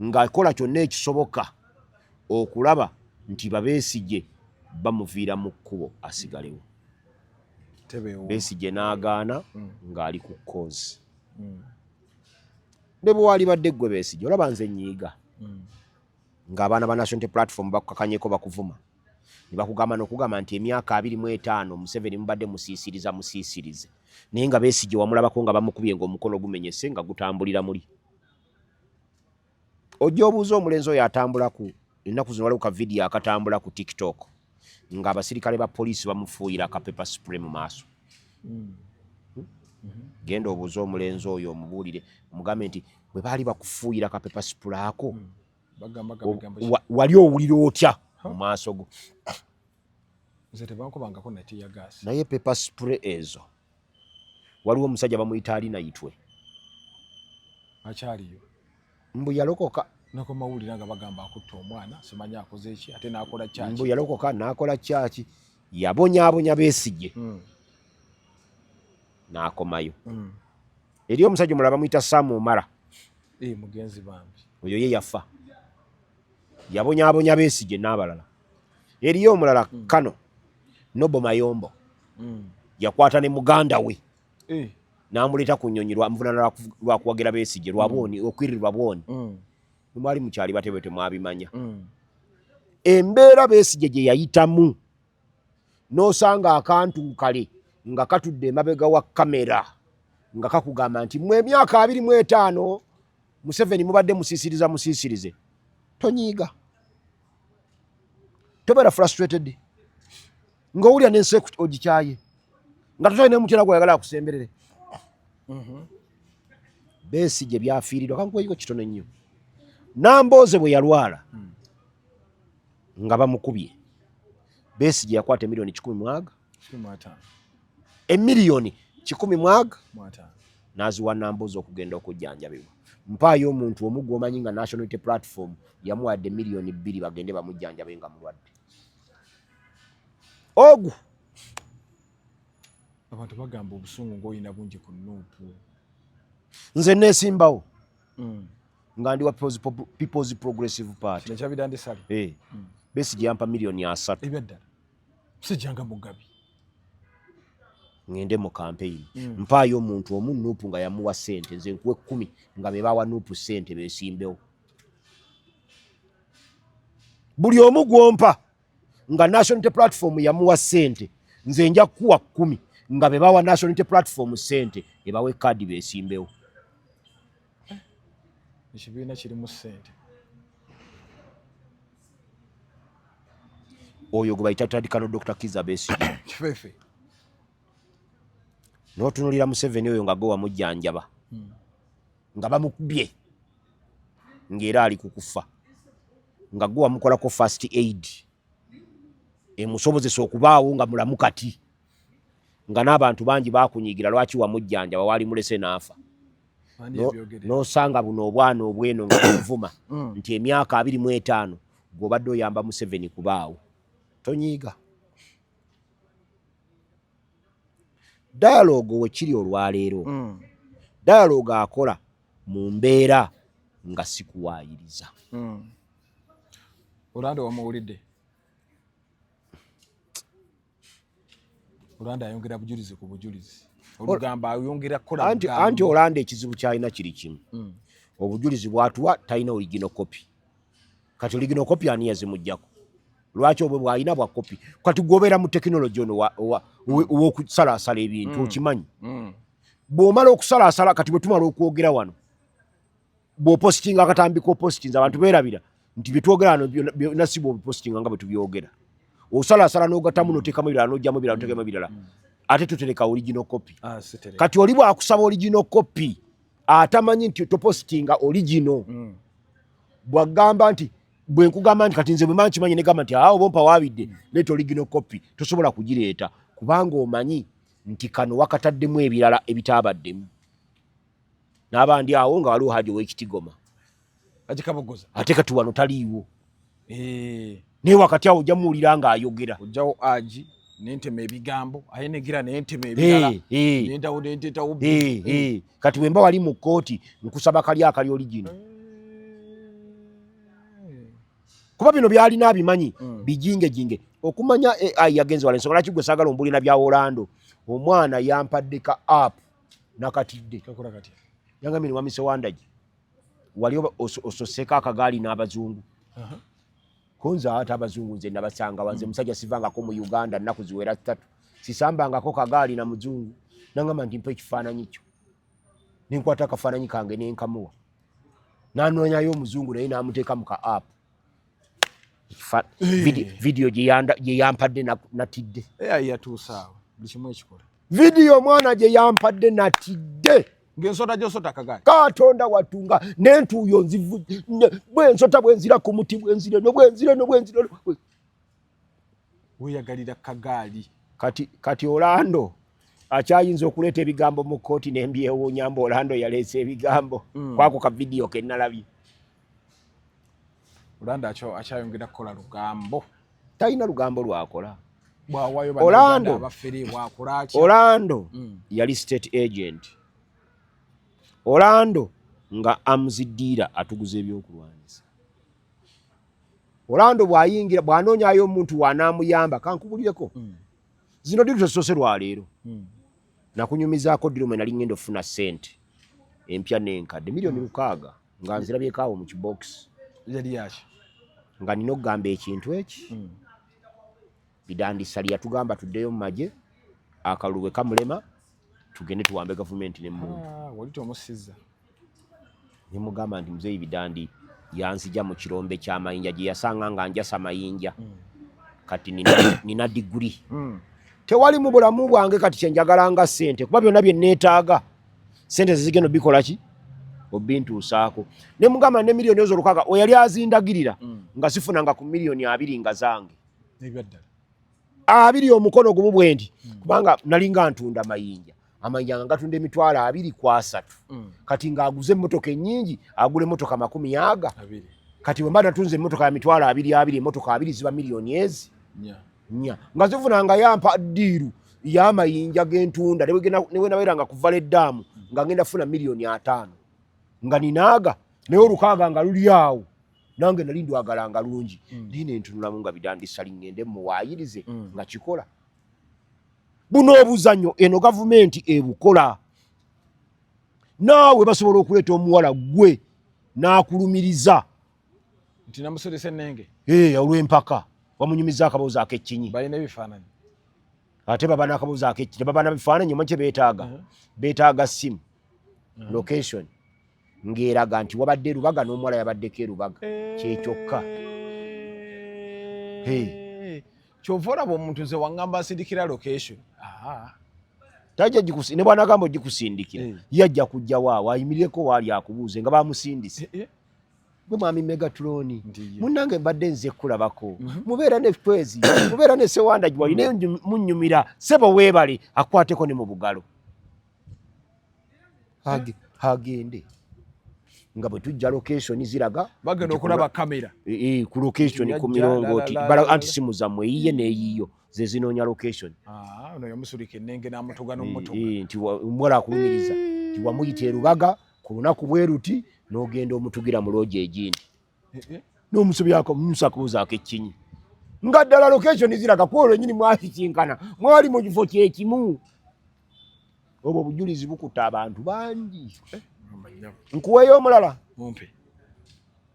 ng'akola kyonna ekisoboka okulaba nti Babesigye bamuviira mu kkubo asigalewo. Tebeewo. Besigye n'agaana ng'ali ku koozi. Ne bwe walibadde ggwe Besigye, olaba nze nyiiga ng'abaana ba National Unity Platform bakukakanyeko, bakuvuma ne bakugamba n'okugamba nti emyaka 25 Museveni mubadde musiisiriza musiisirize, naye nga Besigye wamulabako nga bamukubye ng'omukono gumenyese nga gutambulira muli. Ojja obuuza omulenzi oyo atambula ku ennaku zino, waliwo ka vidiyo akatambula ku TikTok ng'abasirikale ba poliisi bamufuuyira aka pepper spray mu maaso. Genda obuuze omulenzi oyo, omubuulire, omugambe nti bwe baali bakufuuyira ka pepper spray ako, Bagamba bigambo ki? Wali owulira otya mu maaso go? Nze tebankubangako na tear gas. Naye pepper spray ezo, waliwo omusajja bamuyita Alina Yitwe. Akyaliyo? Mbu yalokoka. Nakomawulira nga bagamba akutta omwana, simanyi akoze eki, ate n'akola Mbu kyaki. yalokoka n'akola kyaki, yabonyaabonya Besigye. N'akomayo. Eri omusajja omulala bamuyita Sam Omara. Eh, mugenzi bambi. Oyo ye yafa, yabonyaabonya Besigye n'abalala. Eriyo omulala kano Noble Mayombo. Yakwata ne muganda we n'amuleeta ku nnyonyi lwamuvunana lwakuwagira Besigye lwabwoni okwirirwa bwoni. Mwali mukyali batebe temwabimanya. Embeera Besigye gye yayitamu, n'osanga akantu kale nga katudde emabega wa kamera nga kakugamba nti mwe emyaka 25 Museveni mubadde musiisiriza musiisirize, tonyiiga, tobeera frustrated ng'owulira n'ensi ogikyaye nga totalina mutera gwayagala akusemberere. Besigye byafiirirwa kankuweyiko kitono nnyo. Nambooze bwe yalwala nga bamukubye, Besigye yakwata emiliyoni kikumi mwaga, emiliyoni kikumi mwaga n'aziwa Nambooze okugenda okujjanjabibwa. Mpaayo omuntu omu gw'omanyi nga National Unity Platform yamuwadde miliyoni 2 bagende bamujjanjabe nga mulwadde ogu. Abantu bagamba obusungu ng'olina bungi ku NUP. Nze neesimbawo nga ndi wa People's Progressive Party. Nekyabidandisale. Eh. Besigye yampa miliyoni 30. Ebyaddala, sijjanga mugabi. Ngende mu campaign. Mpaayo omuntu omu NUP nga yamuwa ssente, nze nkuwa 10 nga be bawa NUP ssente beesimbewo. Buli omu gwompa nga National Unity Platform yamuwa ssente, nze nja kukuwa 10 nga be bawa National Unity Platform ssente ebawe kaadi beesimbewo. Ekibiina kirimu ssente. Oyo gwe bayita Tadikano Dr Kiza Besigye. Kifeefe. N'otunulira Museveni oyo nga gwe wamujjanjaba nga bamukubye ng'era ali ku kufa, nga gwe wamukolako first aid emusobozesa okubaawo nga mulamu kati, nga n'abantu bangi bakunyiigira lwaki wamujjanjaba, waali mulese n'afa. N'osanga buno obwana obweno nga buvuma nti emyaka 25 gw'obadde oyamba Museveni kubaawo, tonyiiga. Dialogue wekiri olwaleero, dialogue akola mu mbeera nga sikuwaayiriza. Olanda wamuwulidde, Olanda ayongera bujulizi ku bujulizi, olugamba ayongera kukola. Anti Olanda ekizibu kyalina kiri kimu. Obujulizi bwatuwa talina original copy. Kati original copy ani yazimugjako? Lwaki obwe bwalina bwa copy? Kati gwobeera mu tekinologi ono ow'okusalaasala ebintu, okimanyi bw'omala okusalaasala, kati bwe tumala okwogera wano, bw'opositinga akatambi k'opositinza, abantu beerabira nti byetwogera wano byonna si bw'obipositinga nga bwe tubyogera. Osalaasala n'ogattamu n'oteekamu ebirala n'oggyamu ebirala n'oteekamu ebirala, ate totereka original copy. Ah, sitereka. Kati oli bw'akusaba original copy, atamanyi nti topositinga original, bw'agamba nti bwe nkugamba nti kati nze bwe mba nkimanyi negamba nti awo bompa waabidde, leeta original copy, tosobola kugireeta kubanga omanyi nti kano wakataddemu ebirala ebitaabaddemu. N'abandi awo nga waliwo Haji ow'ekitigoma. Agikabogoza. Ate kati wano taliiwo. Eh, naye wakati awo ojja muwulira ng'ayogera. Ojjawo agi nentema ebigambo, aye negira nentema ebirala. Nentawo nentetawo. Eh. Kati bwe mba wali mu kkooti nkusaba kali akali original, kuba bino byalina abimanyi. Bijingejinge okumanya AI yagenze wala. Ensonga lwaki gwe saagala ombulina bya Orlando, omwana yampadde ka app nakatidde. Kakola katya? Yangambye ni wamise wandagi wali ososeeko akagaali n'abazungu. Konza ate abazungu nze nabasanga wanze. Musajja sivangako mu Uganda nnaku ziwera 3, sisambangako kagaali na muzungu. Nangamba nti mpa ekifaananyi kyo, nenkwata akafaananyi kange nenkamuwa, nanoonyayo omuzungu naye namuteeka mu ka app. Vidiyo gye yampadde natidde. AI yatuuse awo, buli kimu ekikola. Vidiyo omwana gye yampadde natidde. Ng'ensota gy'osota akagaali. Katonda watunga nentuuyo nzivu bwensota bwenzira ku muti, bwenzire no bwenzire no bwenzire no. Weeyagalira kagaali. Kati Orlando akyayinza okuleeta ebigambo mu kkooti nembyewuunya mbu Orlando yaleese ebigambo kwako ka vidiyo ke nalabye. Orlando akyayongera kukola lugambo. Talina lugambo lwakola. Bwawayo Orlando. abafere bwakola atya? Orlando yali state agent. Orlando nga arms dealer, atuguza ebyokulwanyisa. Orlando bw'ayingira, bw'anoonyayo omuntu w'anaamuyamba, kankubulireko, zino deal tezisoose lwaleero. Nakunyumizaako deal mwe nali ngenda okufuna ssente empya n'enkadde, miliyoni 6, nga nzirabyeko awo mu kibokisi. Yali yaki? Nga nina okugamba ekintu eki, Bidandisali yatugamba tuddeyo mu magye, akalulu bwe kamulema tugende tuwambe gavumenti nemmundu. Ah, wali tomusiza. Nemugamba nti muzeeyi Bidandi yanzija mu kirombe ky'amayinja gye yasanga nga njasa mayinja. Kati nina diguri, tewali mu bulamu bwange kati kyenjagala nga ssente, kuba byonna bye neetaaga ssente zezigenda obikola ki, obintuusaako. Ne mugamba ne miliyoni ezo 6 we yali azindagirira, nga sifunanga ku miliyoni 20 nga zange. Ebyaddala? 20 omukono gumu bwe nti, kubanga nalinga ntunda mayinja, amayinja nga gatunda 230,000. Kati ng'aguze emmotoka ennyingi, agula emmotoka makumi aga. 20. Kati bwe mba natunze emmotoka ya 20,000 20, emmotoka 20 ziba miliyoni ezi 4. 4, nga zifuna nga yampa deal y'amayinja g'entunda. Ne bwe nabeeranga kuva eddaamu nga ngenda funa miliyoni 50 nga ninaaga, naye 6 nga luli awo, nange nali ndwagala nga lungi. Naye nentunulamu nga Bidandisali ngende muwaayirize nga kikola buno obuzanyo. Eno gavumenti ebukola naawe, basobola okuleeta omuwala gwe n'akulumiriza nti namusulisa ennenge. Olw'empaka wamunyumiza akaboozi ak'ekkinyi. Balina ebifaananyi. Ate baba n'akaboozi ak'ekkinyi, baba na bifaananyi. Omanyi kye beetaaga? Beetaaga simu location ng'eraga nti wabadde Rubaga n'omuwala yabaddeko erubaga, kyekyokka. Hey. Kyova olaba omuntu nze waŋŋamba nsindikira location. Ah. Tajja ne bwanagamba ogikusindikira, yajja kujja waawo ayimirireko waali akubuuze nga bamusindise. Gwe mwami Megatroni, Ndiyo. munnange mbadde nze kulabako, mubeera ne Kwezi, mubeera ne Sewanda giwali, naye munnyumira sebo, weebale. Akwateko ne mu bugalo. Agende nga bwe tujja location ziraga bagenda nti okulaba kamera. Ku location ku Yajja, mirongooti. la, la, la, Bala la, anti la. simu zammwe, eyiye n'eyiyo ze zinoonya location. Ah, ono yamusulika ennenge n'amutuga n'omutuga. Nti omuwala akulumiriza nti wamuyita erubaga ku lunaku bwe ruti n'ogenda omutugira mu loogi egindi n'omusobyako munyusa akabuuzo ak'ekkinyi, nga ddala location ziraga ku olwo nyini mwasikinkana, mwali mu kifo kyekimu. Obwo obujulizi bukutta abantu bangi. Nkuweeyo omulala. Mumpe.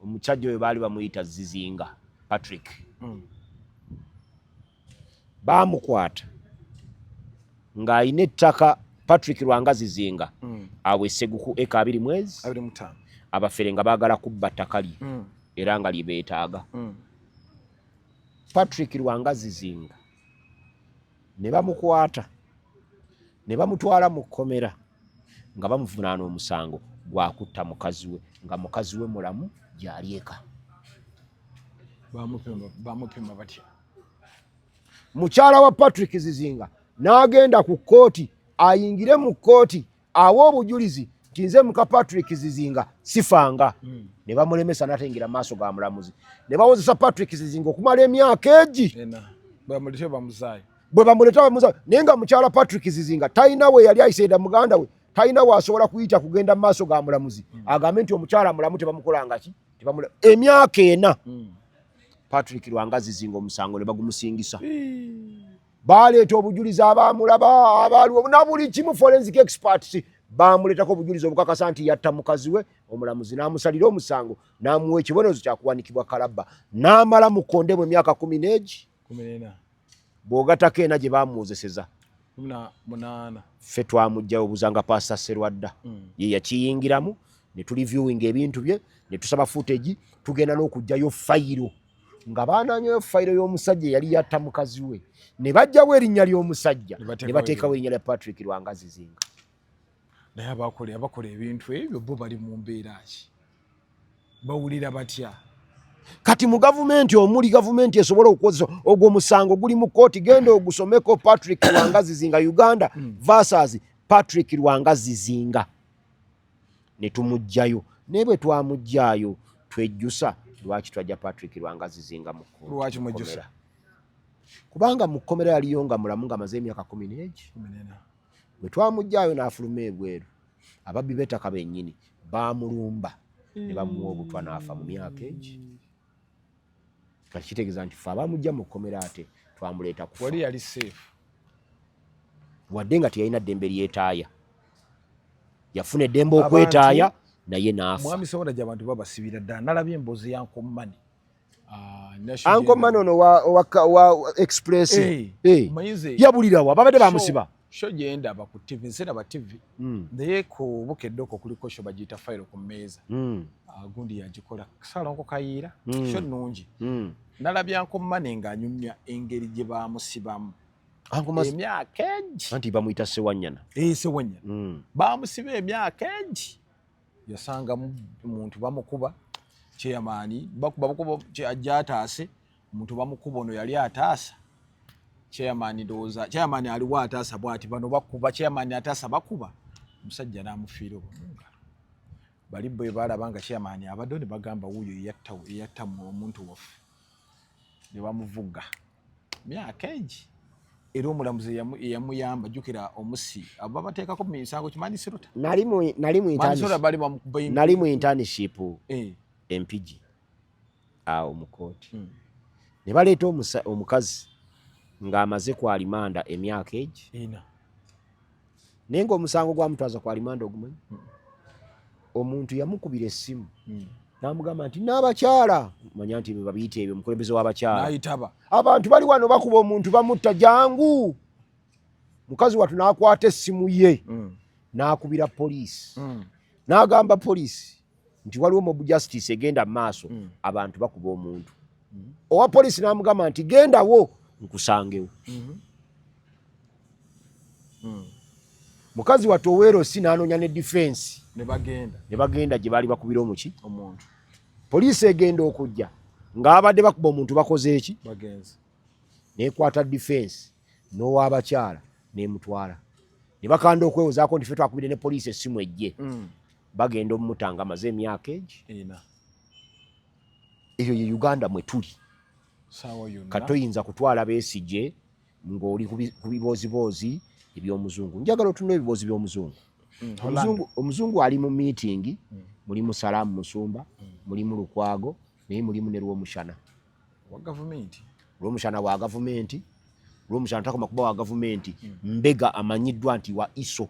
Omusajja oyo baali bamuyita Zizinga Patrick. Baamukwata ng'alina ettaka, Patrick Lwanga Zizinga, awo Esseguku eka 20 mwezi 25. Abafere nga baagala kubba ttaka lye era nga lye beetaaga. Patrick Lwanga Zizinga ne bamukwata ne bamutwala mu kkomera nga bamuvunaana omusango gwakutta mukazi we, nga mukazi we mulamu gyali eka. Bamupima batya? Mukyala wa Patrick Zizinga n'agenda ku kkooti, ayingire mu kkooti awe obujulizi nti nze muka Patrick Zizinga sifanga. Ne bamulemesa n'atayingira mu maaso ga mulamuzi, ne bawozesa Patrick Zizinga okumala emyaka egi. Ena bamulete bamuzaayo. Bwe bamuleta bamuza, naye nga mukyala Patrick Zizinga talina we yali ayiseeda muganda we, talina waasobola kuyita kugenda mu maaso ga mulamuzi agambe nti omukyala mulamu, tebamukolanga ki, emyaka 4. Patrick Lwanga Zizinga omusango ne bagumusingisa. Baleeta obujulizi, abamulaba, abaaliwo na buli kimu, forensic experts bamuleetako obujulizi obukakasa nti yatta mukazi we. Omulamuzi n'amusalira omusango n'amuwa ekibonerezo kyakuwanikibwa kalabba, n'amala mu kkonde mu emyaka 10 n'egi. 14. Bw'ogatako 4 gye bamuwozeseza, 18. Ffe twamuggyayo obuzanga Pastor Serwadda ye yakiyingiramu, ne tureviewinga ebintu bye, ne tusaba footage, tugenda n'okuggyayo fayiro, nga baananyayo fayiro y'omusajja eyali yatta mukazi we, ne baggyawo erinnya ly'omusajja Ne bateekawo ne bateekawo erinnya lya Patrick Lwanga Zizinga. Naye abakola ebintu ebyo bo bali mu mbeera ki? Bawulira batya? Kati mu gavumenti omuli gavumenti esobola okukozesa ogwo omusango guli mu kooti, genda ogusomeko, Patrick Lwanga Zizinga, Uganda versus Patrick Lwanga Zizinga. Ne tumuggyayo, naye bwe twamuggyayo twejjusa lwaki twajja Patrick Lwanga Zizinga mu Lwaki mwejjusa? Kubanga mu kkomera yaliyo nga mulamu ng'amaze emyaka 14. Bwe twamuggyaayo n'afuluma ebweru, ababbi b'ettaka bennyini baamulumba ne bamuwa obutwa n'afa mu myaka egi. Kati kitegeeza nti ffe abamujja mu kkomera ate twamuleeta kufa. Wali yali safe. Wadde nga teyalina ddembe lyetaaya, yafuna eddembe okwetaaya naye n'afa. Mwami Sewandagi abantu babasibira ddala, nalabye emboozi ya Uncle Money. Uncle Money ono wa Express yabulirawa babadde bamusiba. Show gye ndaba ku TV, nze ndaba TV naye ku Bukedde okwo kuliko show bagiyita Fayiro ku mmeeza. Gundi yagikola Ssalongo Kayiira, show nnungi. Nalabye Uncle Money ng'anyumya engeri gye baamusibamu emyaka egi. Anti bamuyita Ssewanyana. Ssewanyana. Baamusiba emyaka egi. Yasanga muntu bamukuba chairman bakuba bakuba ajja ataase omuntu bamukuba ono yali ataasa chairman ndowooza chairman aliwo ataasa bw'ati bano bakuba chairman ataasa bakuba omusajja n'amufiira obwo mu ngalo. Bali bwe balaba nga chairman abaddewo ne bagamba wuuyo eyatta omuntu waffe ne bamuvuga myaka egi. Era omulamuzi eyamuyamba, jjukira omusi abo babateekako mu misango kimanyi siruta Nali mu internship Empigi awo mu kooti ne baleeta omukazi ng'amaze ku alimanda emyaka egi naye ng'omusango gwamutwaza ku alimanda ogumanyi. Omuntu yamukubira essimu n'amugamba nti n'abakyala manya nti babiyita ebyo omukulembeze w'abakyala abantu bali wano bakuba omuntu bamutta, jangu. Mukazi wattu n'akwata essimu ye n'akubira poliisi n'agamba poliisi nti waliwo mob justice egenda mu maaso, abantu bakuba omuntu. Owa poliisi n'amugamba nti gendawo nkusangewo. Mukazi wattu oweerosi n'anoonya ne defense ne bagenda gye baali bakubira omuki omuntu. Poliisi egenda okujja ng'abadde bakuba omuntu bakoze eki? Nekwata defense n'ow'abakyala n'emutwala ne bakanda okwewozaako nti ffe twakubidde ne poliisi essimu ejje. Bagenda omutta nga amaze emyaka egi. Eyo ye Uganda mwe tuli. Kati toyinza kutwala Besigye ng'oli ku bibooziboozi eby'omuzungu. Njagala otunula ebiboozi by'omuzungu. Omuzungu ali mu meeting, mulimu Salaamu Musumba, mulimu Lukwago, naye mulimu ne Lwomushana. Lwomushana wa gavumenti. Lwomushana takoma kuba wa gavumenti, mbega amanyiddwa nti wa ISO.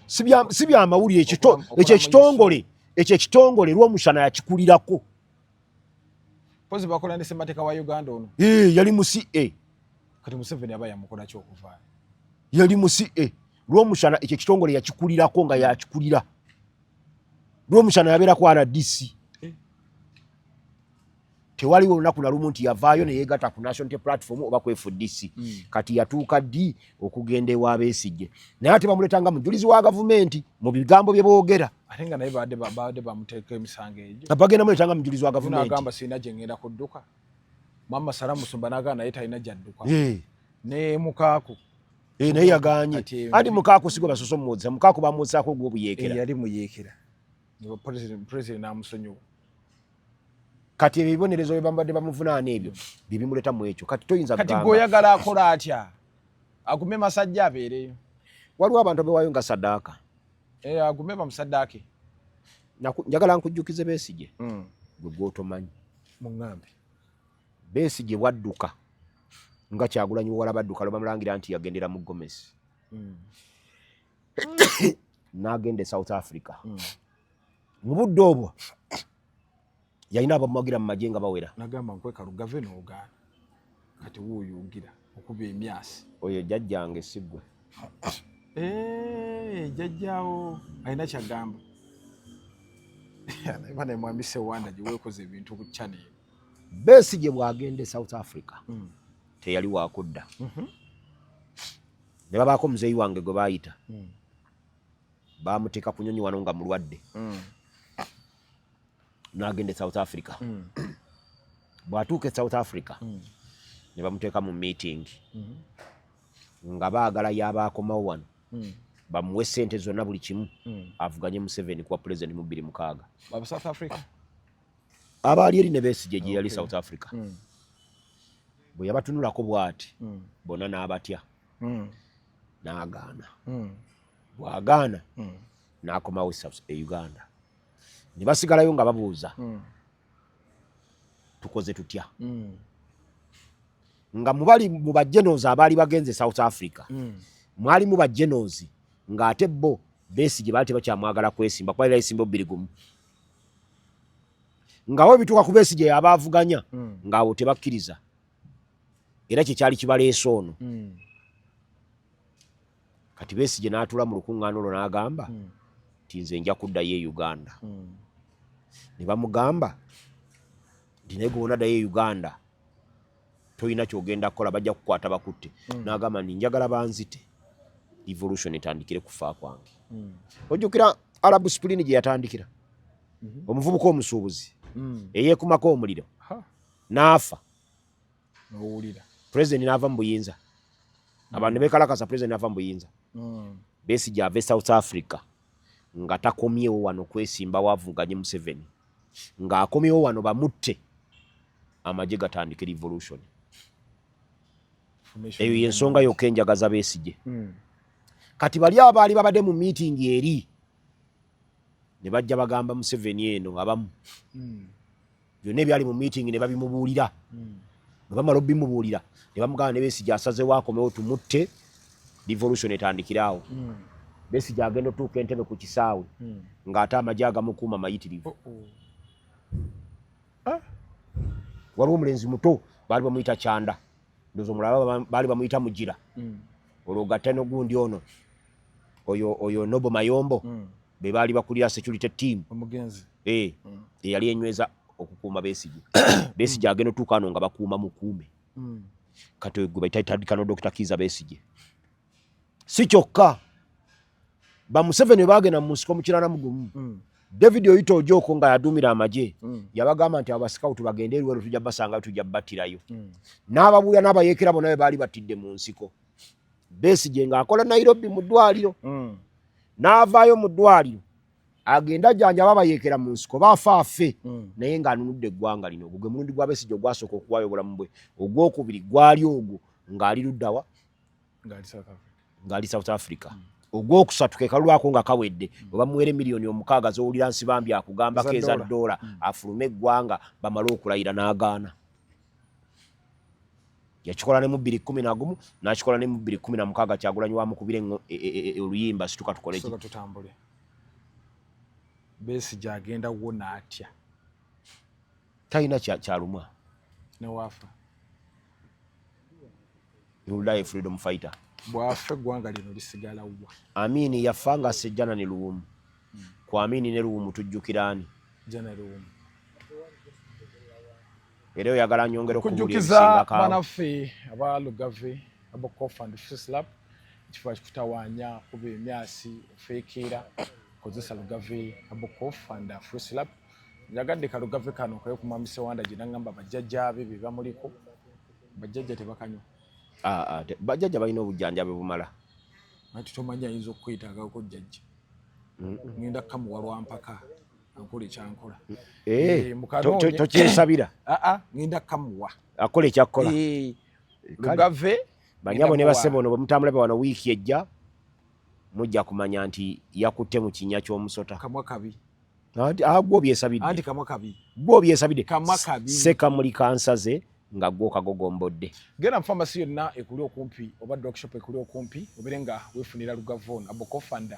Si byamawulire, ekyo ekitongole, ekyo ekitongole Lwomushana yakikulirako. Pozi bakola ne ssemateeka wa Uganda ono. Yali mu CA. Kati Museveni aba yamukola ki okuvaayo? Yali mu CA. Lwomushana ekyo ekitongole yakikulirako nga yakikulira. Lwomushana yabeerako RDC. Tewaliwo olunaku na lumu nti yavaayo ne yeegatta ku National Platform oba ku FDC. Kati yatuuka ddi okugenda ewa Besigye? Naye ate bamuleeta nga mujulizi wa gavumenti mu bigambo bye boogera. Ate nga naye babadde bamuteeka emisango egyo. Bagenda muleeta nga mujulizi wa gavumenti. Agamba sirina gye ngenda kudduka. Mama Salamu Musumba n'agamba naye talina gy'adduka. Ne Mukaaku. Naye yaganye. Anti Mukaaku si gwe basoose omuwozesa. Mukaaku bamuwozesaako ogw'obuyeekera. Yali muyeekera. President n'amusonyiwa. Kati ebyo ebibonerezo bye bambadde bamuvunaana ebyo bye bimuleeta mu ekyo. Kati toyinza kati gweoyagala akola atya? Agume masajja abeereyo. Waliwo abantu abewaayo nga sadaaka. Agume bamusaddaake. Njagala nkujjukize Besigye gwe gwotomanyi. Muŋŋambe. Besigye bwadduka nga Kyagulanyi wala badduka lwe bamulangira nti yagendera mu Gomesi n'agenda e South Africa. Mu budde obwo yalina abamuwagira mu magye nga bawera. Nagamba nkweka lugave n'ogaana, kati wuuyugira okuba emyasi. Oyo jjajjange si ggwe. Jjajjaawo alina kyagamba naye bana mwami Sewanda gye weekoze ebintu ku channel. Besigye bw'agenda e South Africa teyali wakudda. Ne babaako muzeeyi wange gwe baayita, bamuteeka ku nyonyi wano nga mulwadde n'agenda e South Africa. Bw'atuuka e South Africa ne bamuteeka mu meeting nga baagala y'abaakomawo wano bamuwe sente zonna buli kimu avuganye Museveni kuwa president mu 2006. Aba South Africa? Abaali eri ne Besigye gye yali South Africa. Bwe yabatunulako bw'ati bonna n'abatya, n'agaana. Bw'agaana n'akomawo e Uganda, ne basigalayo nga babuuza, tukoze tutya? Nga mubali mu bajenos abaali bagenze South Africa, mwalimu bajenos ng'ate bo Besigye baali tebakyamwagala kwesimba, kuba yali yesimba 2-1. Nga we bituuka ku Besigye yaba avuganya, ng'awo tebakkiriza, era kyekyali kibaleese ono. Kati Besigye n'atuula mu lukuŋŋaana olwo n'agamba nti nze nja kuddayo e Uganda. Ne bamugamba nti naye gwe onaddayo e Uganda tolina kyogenda kukola, bajja kukwata bakutte. N'agamba nti njagala banzite, revolution etandikire kufa kwange. Ojjukira Arab Spring gye yatandikira, omuvubuka omusuubuzi eyeekumako omuliro n'afa, Nowulira. President n'ava mu buyinza, abantu ne beekalakasa, president n'ava mu buyinza. Besigye ava e South Africa nga takomyewo wano kwesimba wavuganye Museveni, ng'akomyewo wano bamutte, amagye gatandike revolution. Eyo yensonga yokka enjagaza Besigye. Kati bali abaali babadde mu meeting eri ne bajja bagamba Museveni eno abamu byonna ebyali mu meeting ne babimubuulira. Bwe bamala obimubuulira ne bamugamba ne Besigye asazewo akomewo tumutte, revolution etandikire awo. Besigye agenda otuuka Entebe ku kisaawe ng'ate amagye agamukuuma mayitirivu. Oh, oh. Ah. Waliwo omulenzi muto baali bamuyita Kyanda, ndowooza omulala baali bamuyita Mugira. Olwo gatta nogundi ono oyo Noble Mayombo, be baali bakulira security team. Omugenzi. Eh, eyali enyweza okukuuma Besigye. Besigye agenda otuuka wano nga bakuuma mukuume. Kati gwe baitandika no Dr. Kiza Besigye. Si kyokka, ba Museveni bwe bagenda mu nsiko mu 91, David Oyite Ojoko nga yaduumira amagye yabagamba nti abasikawutu bagende eruwero, tujja basangayo, tujja battirayo. N'ababuulira n'abayeekera bonna be baali battidde mu nsiko. Besigye ng'akola Nairobi mu ddwaliro, n'avaayo mu ddwaliro agenda ajjanjaba abayeekera mu nsiko, baafa afe, naye ng'anunudde eggwanga lino. Ogwo gwe mulundi gwa Besigye ogwasooka okuwaayo obulamu bwe. Ogwokubiri gwali ogwo ng'ali luddawa? Ng'ali South Africa. Ng'ali South Africa. Ogwokusatu ke kalwako nga kawedde, bwe bamuwera 6 miliyoni z'owulira Nsibambi akugambako Eza eza dola. Dola, afulume eggwanga bamale okulayira, n'agaana. Yakikola ne mu 2011, n'akikola ne mu 2016. Kyagulanyi wamukubira oluyimba situka tukole ki? Soka tutambule. Besigye agenda wona atya? Talina kyalumwa. Newaafa? He will die a freedom fighter. Bwafa eggwanga lino lisigala wa? Amini yafa nga Sejjana ne Luwumu. Ku Amini ne Luwumu tujjukiraani? Jana Luwumu. Era oyagala nyongera okubuulira Kujjukiza ebisingako awo? Banaffe aba Lugave Herbal Cough and Flu Syrup, ekifo kikutawaanya kuba emyasi ofeekeera, kozesa Lugave Herbal Cough and Flu Syrup. Njagadde kalugave kano kayo ku Mwami Sewanda gye naŋŋamba bajjajjaabe be bamuliko. Bajjajja tebakanywa? Ah, ah, bajjajja balina obujjanjabi bumala. Anti tomanyi ayinza okukwetaagako jjajja. Ŋŋenda kukamuwa lwampaka ankola ekyankola. Eh, Eh, mukanoonye. Tokyesabira. Aa, ŋŋenda kukamuwa. Akola ekyakukola. Eh, Kale. Lugave. Banyabo ne ŋŋenda bassebo, ono bwe mutambula wano wiiki ejja mujja kumanya nti yakutte mu kinnya ky'omusota. Kamwa kabi. Anti ah, gwe obyesabidde. Anti kamwa kabi. Gwe obyesabidde. Kamwa kabi. Sekamuli kansaze nga gwe okagogombodde. Genda mu famasi yonna ekuli okumpi oba drug shop ekuli okumpi obeere nga weefunira Lugave ono Herbal Cough and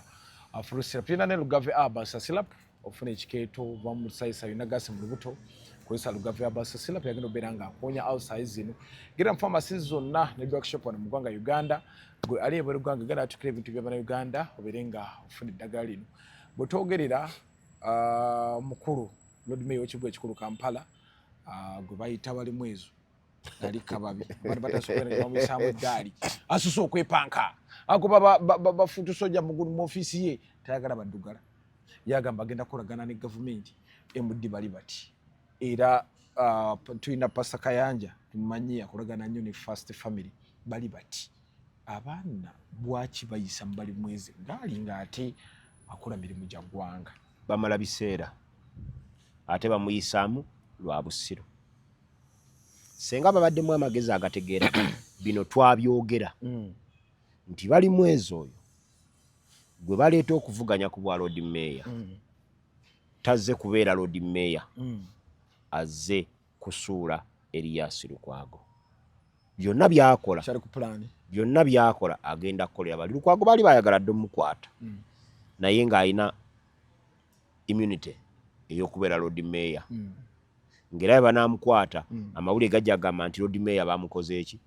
Flu Syrup. Tulina ne Lugave Herbal Syrup ofuna ekikeeto oba mu sayisa yonna gasi mu lubuto, kozesa Lugave Herbal Syrup, yagenda obeera nga akuwonya ulcers zino. Genda mu famasi zonna ne drug shop wano mu ggwanga Uganda. Gwe ali ebweru ggwanga, genda atukira ebintu by'Abannayuganda obeere nga ofuna eddagala lino. Bwe twogerera, omukulu Lord Mayor w'ekibuga ekikulu Kampala, gwe bayita Balimwezo ali kababi, abantu batasobola eddaali, asuse okwepanka, agoba bafuutu soja mugulu mu ofiisi ye, tayagala baddugala, yagamba agenda kukolagana ne gavumenti MD bali bati. Era tulina Pastor Kayanja, tumumanyi akolagana nnyo ne First Family. Bali bati abaana bwaki bayisa mu Balimwezi gaali ng'ate akola mirimu gya ggwanga? Bamala biseera, ate bamuyisaamu lwa busiru. Senga babaddemu amagezi agategeera bino twabyogera nti bali mwezi oyo gwe baleeta okuvuganya ku bwa Lord Mayor tazze kubeera Lord Mayor, azze kusuula Erias Lukwago. Byonna byakola, byonna byakola agenda kukolera bali Lukwago. Baali bayagala dde omukwata naye ng'alina immunity ey'okubeera Lord Mayor, ng'era bwe banaamukwata amawulire gajja agamba nti Lord Mayor bamukoze eki,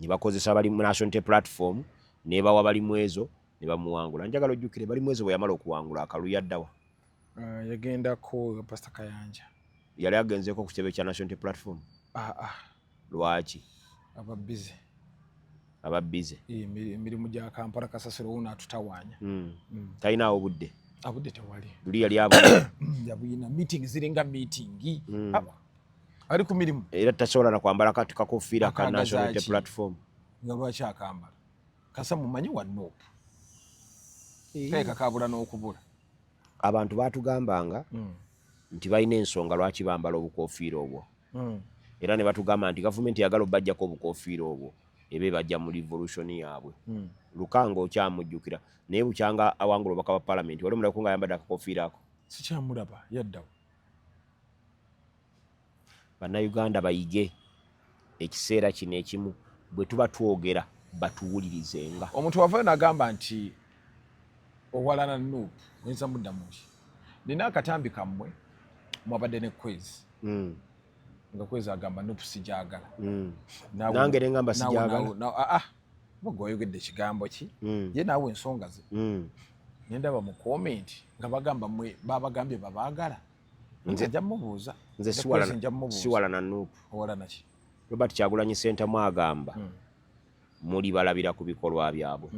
ne bakozesa bali mu National Unity Platform nebawa Balimwezo ne bamuwangula. Njagala ojjukire, Balimwezo bwe yamala okuwangula akalulu yaddawa? Yagendako Pastor Kayanja. Yali agenzeeko ku kitebe kya National Unity Platform? Ah, ah. Lwaki? Aba busy. Aba busy. Emirimu gya Kampala, kasasiro wuno atutawaanya. Talinaawo budde? Abudde tewali. Luli yali yabuyina meeting, ziringa meeting. Ali ku mirimu. Era tasobola na kwambala kati kakofiira ka National Unity Platform. Nga lwaki akambala? Kasa mumanyi wa NUP kaye kakabula n'okubula. Abantu batugambanga nti balina ensonga lwaki bambala obukofiira obwo, era ne batugamba nti gavumenti eyagala obajjako obukofiira obwo eba ebajja mu revolution yaabwe. Lukanga okyamujjukira, naye bukyanga awangula obubaka bwa palamenti wali omulabako nga ayambadde akakofiira ako? Sikyamulaba, yaddawo. Bannayuganda bayige ekiseera kino ekimu bwe tuba twogera batuwulirizenga. Omuntu wavayo nagamba nti owalana NUP, oyinza muddamu ki? Nina akatambi kammwe mwabadde ne Kwezi nga Kwezi agamba NUP sijagala. Nange nengamba sijagala. Aa, gwe wayogedde ekigambo ki? Ye naawe ensonga ze nendaba mu comment nga bagamba mwe babagambye babaagala. Nze nja mubuuza. Nze siwalana NUP. Owalana ki? Robert Kyagulanyi Ssentamu agamba muli balabira ku bikolwa byabwe.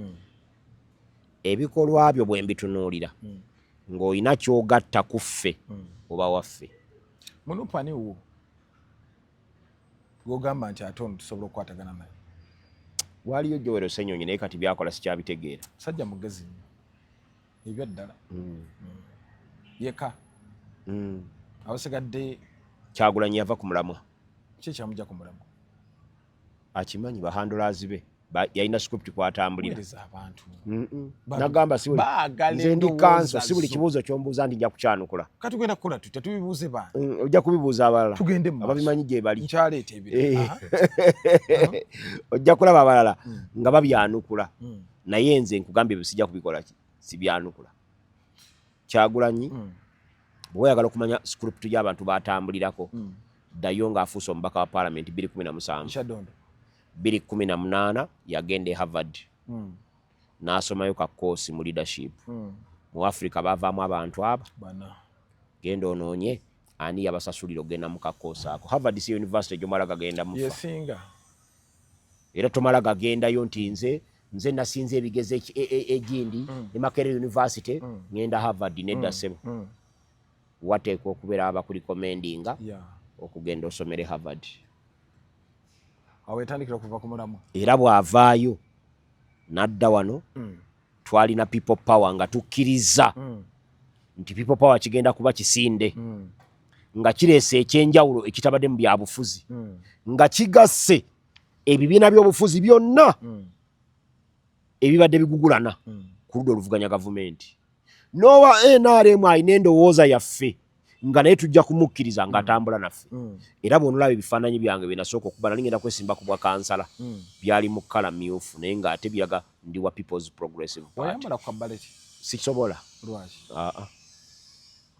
Ebikolwa byo bwe mbitunuulira ng'olina ky'ogatta ku ffe oba waffe. Mu NUP ani wo gwogamba nti ate ono tusobola okukwatagana naye? Waliyo Joel Ssenyonyi, naye kati byakola sikyabitegeera. Sajja mugezi nnyo ebyaddala. Yeka abasigadde. Kyagulanyi yava ku mulamwa. Ki ekyamujja ku mulamwa? Akimanyi, ba handlers be yalina script kwatambulira. Abantu. Nagamba nze ndi counsel, si buli kibuuzo kyombuuza nti nja kukyanukula. Katugenda kukola tutya? Tubibuuze baana? Ojja kubibuuza abalala. Tugende ababimanyi gye bali. Nkyaleeta ebirala. Ojja kulaba abalala nga babyanukula, naye nze nkugambye ebyo sijja kubikola ki, sibyanukula. Kyagulanyi, bwe oyagala okumanya script y'abantu batambulirako, ddayo ng'afuuse omubaka wa parliament 2017. Kyadondo. 2018 yagenda e Harvard n'asomayo ka course mu leadership. Mu Africa bavaamu abantu aba bana. Genda onoonye ani yabasasulira okugenda mu ka course ako. Harvard si university gyomala gagenda mufa. Yesinga. Era tomala gagendayo nti nze nasinze ebigezo egindi e Makerere University, ngenda Harvard. Nedda ssebo, wateekwa okubeera abakurecommendinga okugenda osomere Harvard. Awo etandikira okuva ku mulamwa. Era bw'avaayo n'adda wano, twalina People Power nga tukkiriza nti People Power kigenda kuba kisinde nga kireese ekyenjawulo ekitabadde mu byabufuzi, nga kigasse ebibiina by'obufuzi byonna ebibadde bigugulana ku ludda oluvuganya gavumenti. N'owa NRM alina endowooza yaffe nga naye tujja kumukkiriza ng'atambula naffe. Era bw'onolaba ebifaananyi byange bye nasooka okuba nali ngenda kwesimba ku bwa kansala, byali mu kkala myufu, naye ng'ate biraga ndi wa People's Progressive Party. Wayambala ku kabaleti? Sisobola. Lwaki? Aa.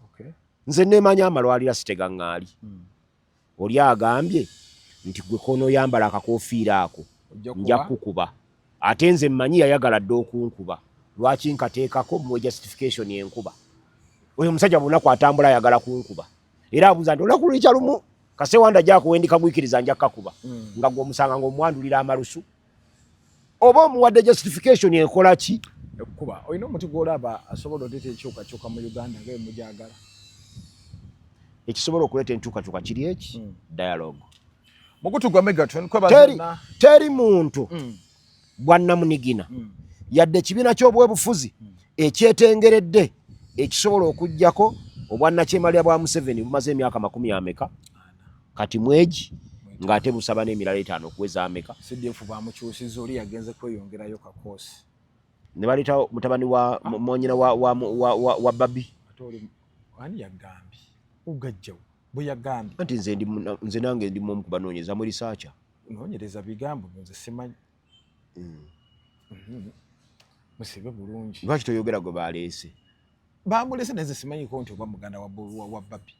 Okay. Nze neemanya amalwaliro sitega ŋŋaali. Oli agambye nti gwe koonooyambala akakoofiira ako Ojja nja kuba kukuba, ate nze mmanyi yayagala dda okunkuba. Lwaki nkateekako muwe justification enkuba? Oyo omusajja buli lunaku atambula ayagala kunkuba, era abuuza nti olunaku lulikya lumu kasewanda gyakuwendi kagwikiriza nja kakuba. Nga gwe omusanga ng'omwandulira amalusu oba omuwadde justification ekola ki? Ekkuba olina omuti gw'olaba asobola oleeta enkyukakyuka mu Uganda nga emugyagala? Ekisobola okuleeta enkyukakyuka kiri eki, dialogue. Mukutu gwa Megaton. Teri, teri muntu bwannamunigina yadde ekibiina ky'obwebufuzi ekyetengeredde ekisobola okugjako obwannakyemalira bwa Museveni bumaze emyaka makumi ameka. Kati mwegi ng'ate busaba n'emirala etaano okuweza ameka? CDF bamukyusiza, oli yagenze kweyongerayo kakoosi. Ne baleeta mutabani wa ah. mwanyina wa, wa, wa, wa, wa babi. Ate oli ani yagambye ugajjawo bwe yagambye anti nze ndi nze nange ndi mu kubanoonyeza mu researcher. Noonyereza bigambo nze simanyi. Musibe bulungi. Lwaki toyogera gwe baleese? Bamulese naye nze simanyiko nti oba muganda wa, wa, wa babi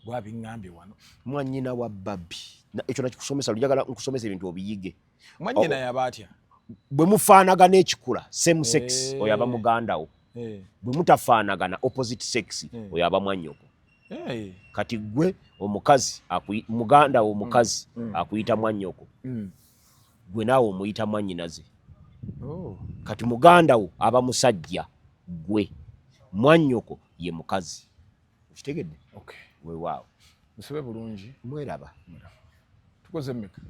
bwabiŋŋambye wano. Mwanyina wa babi ekyo nakikusomesa, njagala nkusomesa ebintu obiyige. Mwanyina yaba atya? Bwe mufaanagana ekikula, same sex, oyo aba muganda wo. Bwe mutafaanagana, opposite sex, oyo aba mwannyoko. Kati gwe omukazi muganda wo omukazi akuyita mwannyoko, gwe naawe omuyita mwannyinaze. Oh. Kati muganda wo aba musajja, gwe mwannyoko ye mukazi. Okitegedde? Okay. Weewaawo. Musibe bulungi. Mweraba. Tukoze mmeka?